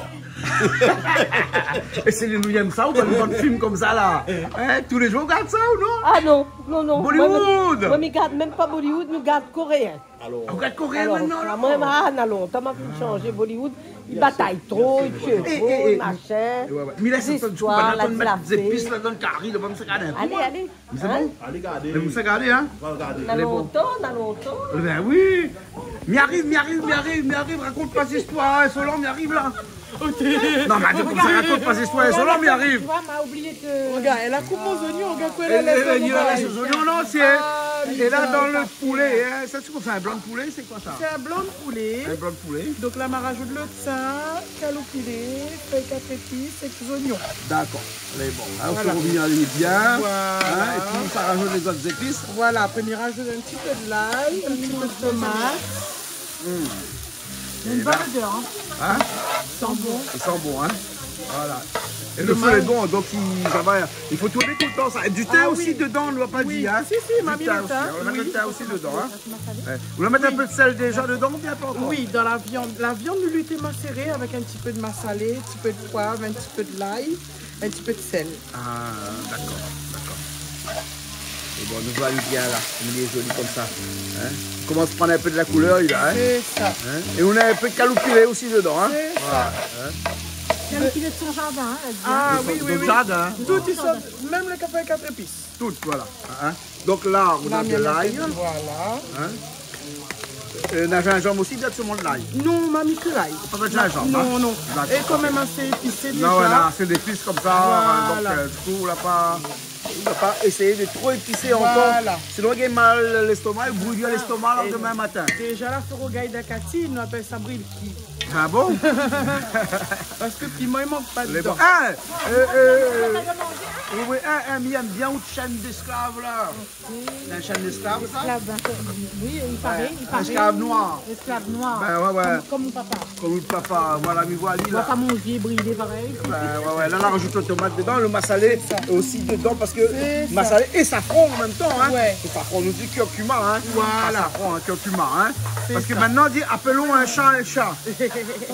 É sé lé nouyèm sa, ou gard bann film konmsa la. Hein, tou lé zour ou gard sa ou non ? Ah non, non, non. Bollywood. Moin, mi gard mèm pa Bollywood, mi gard koréen. Alor. Ou gard koréen mintnan la ? Alor, moin, ah, non, lontan ma fine shanzé. Bollywood, i batay tro, i tié tro, machin. Mé la, sé pa di tou, pa la pèn mèt zépis la dan le kari, la, bann sa i gard in kou. Alé, alé. Mé sé bon. Alé gardé. Mé ou sa gardé, hein ? Na lontan, na lontan. Ben oui. Mi ariv, mi ariv, mi ariv, mi ariv. Rakont pa zistoir, hein, Solan, mi ariv la. Non, mé atann, konmsa, rakont pa zistoir, Solan, mi ariv. Tu vois, ma oublié de... Regard, èl la koup mon zoignon, regard koman èl la lès mon zoignon antié. Ah, é la, dan le poulé, hein, sa sé koi, sé in blan de poulé, sé koi sa ? Sé in blan de poulé. In blan de poulé. Donk la, ma razout le tin, kaloupilé, fèy kat épis, é zoignon. Dakor. Lé bon, hein, ou fé rovnir ali bien. Voilà. Hein, épi ou sa razout lé zot zépis. Voilà, apré mi razout in pti pé de lay, in pti pé de tomat. Hmm. Une bonne odeur, hein. Hein ? I san bon. I san bon, hein. Voilà. É le fé lé bon, donk i, sa va. I fo tourné toultan sa. É du tin osi dedan, ou la pa di, hein. Si, si, ma mi mèt le tin. Ou la mèt le tin osi dedan, hein. Ouais. Ou la mèt in pé de sèl déza dedan oubien pa ankor ? Oui, dan la viann. La viann, nou lété maséré avèk in pti pé de masalé, in pti pé de poiv, in pti pé de lay. In pti pé de sèl. Ah, dakor, dakor. É bon, nou voi bien la, konm li lé zoli konmsa. Hein ? I komans pran in pé de la koulèr, li la, hein ? Sé sa. Hein ? É ou na in pé de kaloupilé osi dedan, hein ? Sé sa. Voilà, hein ? Kaloupilé de son zardin, hein, èl i vien. Ah oui, oui, oui. Zardin, hein ? Tout i sort, mèm le fèy kat épis. Tout, voilà. Hein ? Donc là, on a de l'ail. Voilà. Hein ? Euh, na zinzanm osi, bien sûr, mon l'ail. Non, ma mi ke lay. Pa de zinzanm, non, hein ? Non. D'accord. É kan mèm asé épisé déza. Non, voilà, c'est des épices comme ça, euh, donc, euh, du coup, on l'a pas, on va pas essayer de trop épicer encore. Voilà. Sinon, il a mal l'estomac, il brûle bien l'estomac, là, demain matin. Déza, la fé rougay dakatine, nou apèl sa bril ki. Ah bon ? Parske piman i mank pa dedan. Lé bon. Ah, euh, euh, oui, oui, ah, ah, mi èm bien out shèn d'esklav la. Sé in shèn d'esklav, sa ? Esklav, ben, oui, i paré, i paré. Esklav noir. Esklav noir. Ben ouais, ouais. Kom, kom mon papa. Kom out papa, voilà, mi voi ali la. Mon papa manzé brilé parèy. Ben ouais, ouais. La, la rajout tomat dedan, le massalé osi dedan, parske massalé é safran an mèm tan, hein. Ouais. Sé safran, nou di curcuma, hein. Voilà. Pa safran, hein, curcuma, hein. Parske mintnan, nou di, apelon in sha in sha.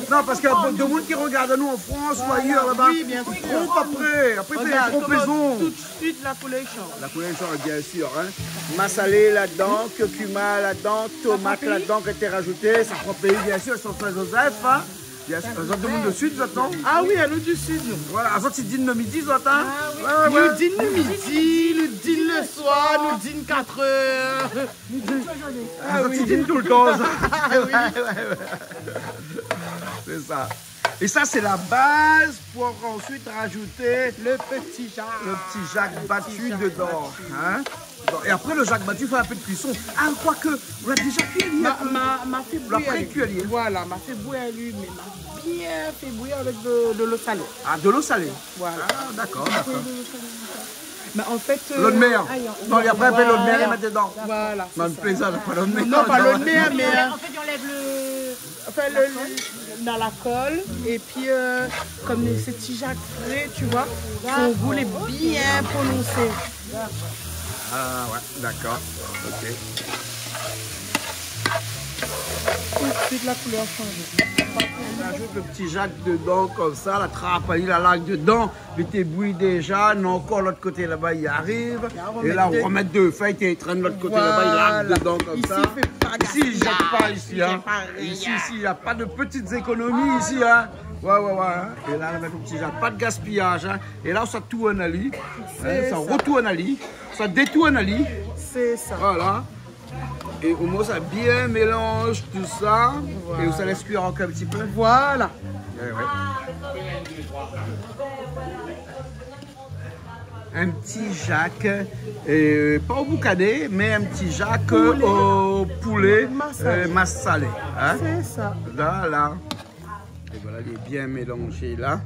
Non, parske demoun ki rogard anou an Frans ou ayèr laba, i tronp apré. Apré, i fé in tronpézon. Tout suit, la koulèr i shanj. La koulèr i shanj, bien sûr, hein. Massalé ladan, curcuma ladan, tomat ladan, ki la été rajouté, safran péi, bien sûr, safran Joseph, hein. Bien sûr, zot demoun de suit, zot, non ? Ah oui, anou de suit, nou. Voilà, zot i din le midi, zot, hein. Ah oui. Ouais, ouais. Nou din le midi, nou din le soir, nou din quatre heures. Ah, zot i din toultan, sa. Ah oui. Ouais, ouais, ouais. C'est ça. Et ça, c'est la base pour ensuite rajouter le petit Jacques battu dedans, hein. Bon, et après, le Jacques battu, il faut un peu de cuisson. Ah, quoique, on l'a déjà cuit, lui, un peu. Ma, ma, ma fé bouyi ali. On l'a pré-cuit, lui. Voilà, ma fé bouyi ali, mé ma bien fé bouyi avèk de, de lo salé. Ah, de lo salé. Voilà. Ah, d'accord, d'accord. Mé an fèt, euh, lo d'mèr. Non, li la pa in pé lo d'mèr, li mèt dedan. Voilà, sé sa. Non, mi plézant, pa lo d'mèr. Non, pa lo d'mèr, mé, euh, an fèt, i anlèv lo, anfin, lo, lo, dan la kol. É pi, euh, kom sé ti Jacques fré, tu vois, son gou lé bien prononsé. Ah ouais, d'accord. Ok. Tout de suit, la koulèr la shanjé. On ajoute le petit Jacques dedans, comme ça, la trap, li la larg dedan. Li té bouyi déza, non, ankor lot koté laba, li ariv. É la, ou remèt de fèy, té i trèn lot koté laba, li larg dedan konmsa. Voilà. Isi, i fé pa gaspiyaz. Isi, i zèt pa isi, hein. I zèt pa rien. Isi, isi, y a pas de petites économies isi, hein. Ouais, ouais, ouais, hein. É la, avèk lo ti Jacques, pa de gaspiyaz, hein. É la, sa tourn ali. Hein, sa rotourn ali. Sa détourn ali. Sé sa. Voilà. É omoin sa bien mélanz tousa. Voilà. É sa lès kuir ankor in ti pé. Voilà. Eh ouais. In ti Jacques, euh, pa o boukané, mé in ti Jacques o poulé, euh, massalé, hein. Sé sa. Voilà. É voilà, lé bien mélanzé la.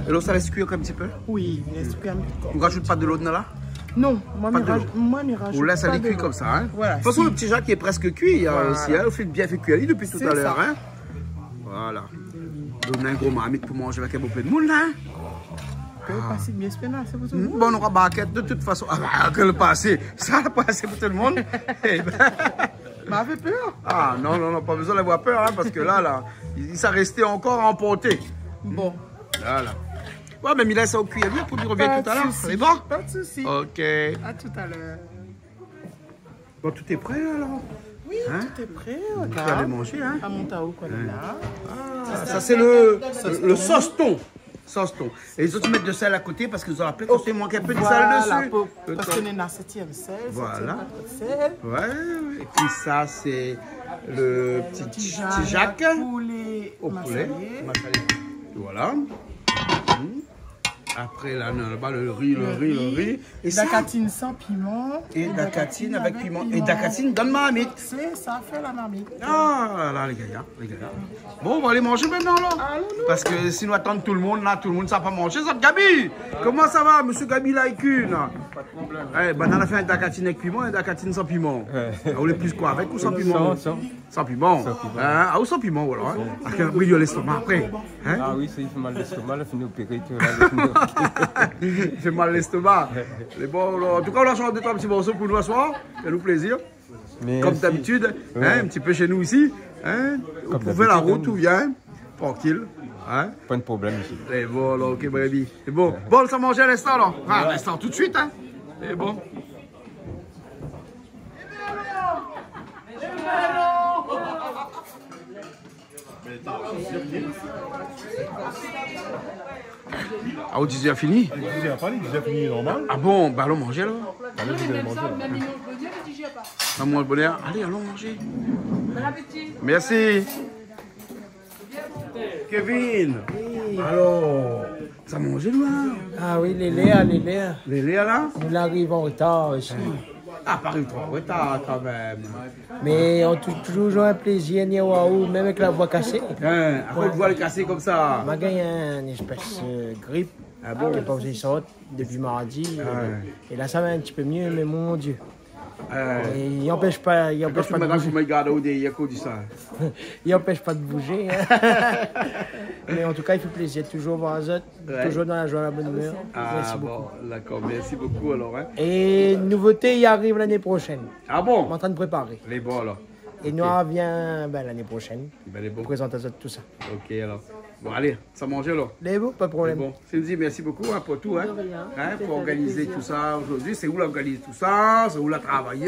É la, sa lès kuir in ti pé ? Oui, lès kuir in ti pé. Ou rajout pa de lo dedan la ? Non, moin, mi rajout pa de lo. Ou lès ali kui konmsa, hein ? Voilà. De tout fason, lo ti Jacques lé prèsk kui, hein, osi, hein. Ou fé bien fé kuir ali dopi talèr, hein ? Sé sa. Voilà. Donn in gro marmit pou manzé avèk in bonpé d'moun, la, hein ? Ke lo pasé bien, sé pa asé pou tout lo moun. Bon, nou nora barkèt de tout fason. Ah, bah, ke lo pasé, sa, lo pasé pou tout lo moun. Eh ben. Ma fé pèr. Ah, non, non, non, pa bezoin avoir pèr, hein, parske la, la, i, i sa rès ankor a anporté. Bon. Voilà. Ouais, mé mi lès sa o kuir, li, pou li revien talèr. Pa de sousi. Sé bon ? Pa de sousi. Ok. À tout à l'heure. Bon, tout est prêt, alors ? Oui, tout est prêt, regarde. Hein ? On peut aller manger, hein ? Amon tao, koi, la. Ah, sa, sé lo, lo sos ton. Sos ton. É zot i mèt de sèl a koté parske zot i rapèl ke i mank in pé de sèl desi. Voilà, pou, parske néna sétièm sèl, sétièm pa tro de sèl. Ouais, ouais. É pi sa, sé lo ti, ti Jacques o poulé massalé. Voilà. Apré, la, nou, laba, lo ri, lo ri, lo ri. É sa ? Dakatine san piman. É dakatine avèk piman. É dakatine dann marmit. Sé sa, fé la marmit. Ah la la, lé gayar, lé gayar. Bon, nou va alé manzé mintnan, la. Alon, nou. Parske si nou atann tout lo moun, la, tout lo moun sa pa manzé, sa. Gaby, koman sa va, mésyé Gaby Laïcune ? Pa de problèm. Eh, banna la fé in dakatine avèk piman, in dakatine san piman. Ouais. Ou lé plis koi, avèk ou san piman ? San, san. San piman. San piman. Hein, ah, ou san piman, voilà, hein. San piman. Ah, ke bril lèstoma apré, hein. Ah oui, sa i fé mal lèstoma, la, fini opéré, tout, la, la, fini opéré. I fé mal lèstoma. Mé bon, la, an tou ka, nou la shant dé troi ti morso pou nou aswar. Fé anou plézir. Mèrsi. Kom d'abitid, hein, in ti pé shé nou isi, hein. Kom d'abitid, hein. Ou pé fé la rout, ou vien, trankil, hein. Pa de problèm isi. Sé bon, la, ok, baby. Sé bon. Bon, sa manz a linstan, la. Ah, a linstan, tout de suite, hein. Sé bon. Ah, ou di la fini ? Ou di la fini, normal. Ah bon, ba, alon manzé, alor. Alé, vit, alé manzé, la. Alon manzé, bonèr. Alé, alon manzé. Bon appétit. Mèrsi. Kevin. Oui. Alor, sa manzé, la ? Ah oui, lé lèr, lé lèr. Lé lèr, la ? Nou la ariv an retar osi. Ah, pa ariv tro an retar, kanmèm. Mé an tou, toujour in plézir, ni aou, mèm avèk la voi kasé. Hein, akoz out voi lé kasé konmsa ? Ma gingn in éspès, euh, grip. Ah bon ? Té pa ozi sort dopi mardi. Ah ouais. É la, sa va in ti pé myé, mé mon Dié. Ah ouais. É i anpèsh pa, i anpèsh pa de bouzé. Koman i gard aou dèryèr, koman i di sa ? I anpèsh pa de bouzé, hein. Mé an tou ka, i fé plézir toujour voir azot. Ouais. Toujour dan la joi, la bone imèr. Ah, mèrsi bokou. Bon, dakor. Mèrsi bokou, alor, hein. É nouvoté, i ariv lané proshèn. Ah bon ? Lé bon, alor. Lé bon, alor. É nou arvien, bin, lané proshèn. Bin, lé bon. Prézant azot tousa. Ok, alor. Bon, alé, sa manzé, alor. Lé bon, pa de problèm. Lé bon. Cindy, mèrsi bokou, hein, pou tout, hein. De rien. Hein, pou organiz tousa zordi. Sé ou la organiz tousa, sé ou la travay,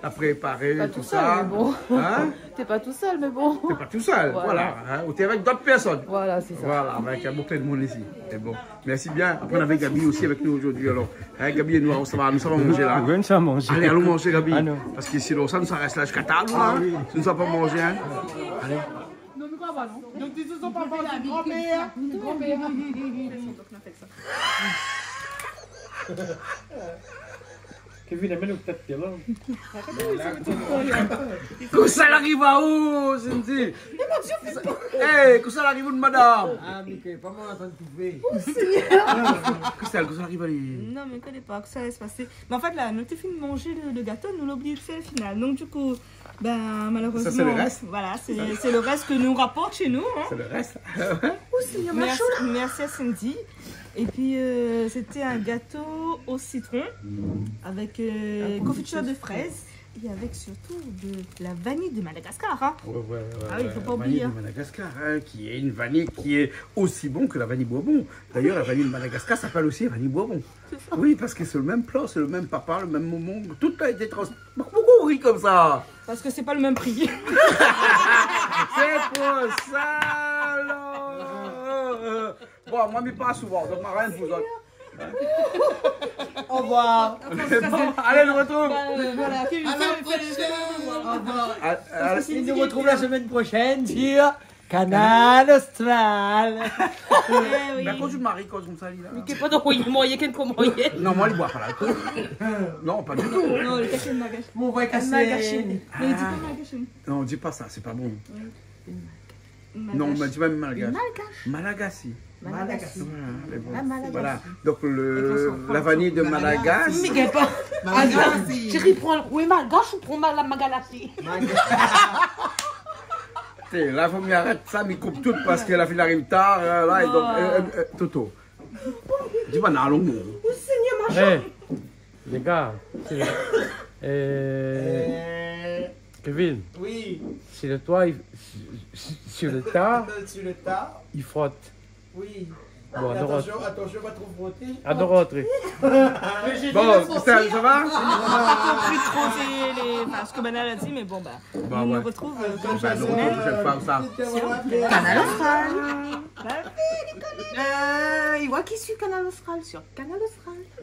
la prépar tousa. Té pa tousèl, mé bon. Hein ? Té pa tousèl, mé bon. Té pa tousèl, voilà, hein, ou té avèk dot pèrsone. Voilà, sé sa. Voilà, avèk in bonpé de moun isi. Sé bon. Mèrsi bien. Apré, nou navé Gaby osi avèk nou zordi, alor. Hein, Gaby é nou, sa va, nou sa manzé la. Oui, nou sa manzé. Alé, alon manzé, Gaby. Ah non. Parske sinon, sa, nou sa rès la ziska tar, la. Ah oui. Si nou sa pa manzé, hein. Alé. Non, mé koi, ba non. Donk, ti sé pa manzé, granmèr. Granmèr. Kevin, amèn out tèt, la. Kosa la ariv aou, Cindy ? Mé mon Dié, fé pa. Eh, kosa la ariv out madam ? Ah, mé ké, pa moin, antann kouvé. Oh, Seigneur. Kosa, kosa la ariv ali ? Non, mé koné pa, kosa la pasé. Mé an fèt, la, nou té fine manzé le, le gato, nou la oublié fé le final. Donk, du kou, bin, malérèzman, voilà, sé, sé le rès ke nou raport shé nou, hein. Sa, sé le rès. Sa, sé le rès. Oh, Seigneur, mèrsi, mèrsi a Cindy. Épi, euh, sété in gato o sitron avèk, euh, konfitir de frèz é avèk sirtou de la vaniy de Madagascar, hein. Ouais, ouais, ouais, ouais. Ah oui, fo pa oublié, hein. La vaniy de Madagascar, hein, ki lé in vaniy ki lé osi bon ke la vaniy Bourbon. D'ailleurs, la vaniy de Madagascar i apèl osi la vaniy Bourbon. Sé sa. Oui, parske sé le mèm plan, sé le mèm papa, le mèm momon. Tout la été trans-, Poukosa ou ri konmsa ? Parske sé pa le mèm pri. Sé pou sa, alor. Bon, moin, mi pa souvan, donk ma rien pou zot. Au revoir. Bon, alé, nou artrouv. Ba, euh, voilà, Kevin, fé, fé le chemin, au revoir. À la prochaine. Au revoir. À, à la... Parske sé... É nou artrouv la semèn proshèn sur Kanal Austral. Eh oui. Bin, kan ou mari, kan ou sa, li la. Mé ké pa dan moiyin, moiyin, kèl moiyin. Non, moin, li boir pa lalkol. Non, pa ditou. Non, le kèl malgash. Mon vrai cassé. Malgash. Mé li di pa malgash. Non, di pa sa, sé pa bon. Oui. Non, mé di pa malgash. Malgash. Malgash. Malgash. Voilà, mé bon. Ah, malgash. Voilà. Donk, le, la vaniy de Madagascar. Mé gingn pa. Malgash. Atann, Thierry, pran, oui, malgash ou pran ma-, la magalasi. Malgash. Té, la, fo mi arèt sa, mi koup tout parske la fine ariv tar, euh, la, é donk, euh, euh, euh, Toto. Di pa non, alon, non. Oh, Seigneur, ma jambe. Eh, les gars, c'est le, euh, Kevin. Oui. Sur le toit, il, sur, sur le tas, il frotte. Oui. Bon, attention, attention, va trop frotter. Bon, Christelle, ça va ? Nou la pa konpri tro sé lé, anfin, sak banna la di, mé bon, ba, nou artrouv, euh, konm shak semèn. Kanal Austral. Ba oui, lé konèk. Euh, i voi ki suiv Kanal Austral sur Kanal Austral.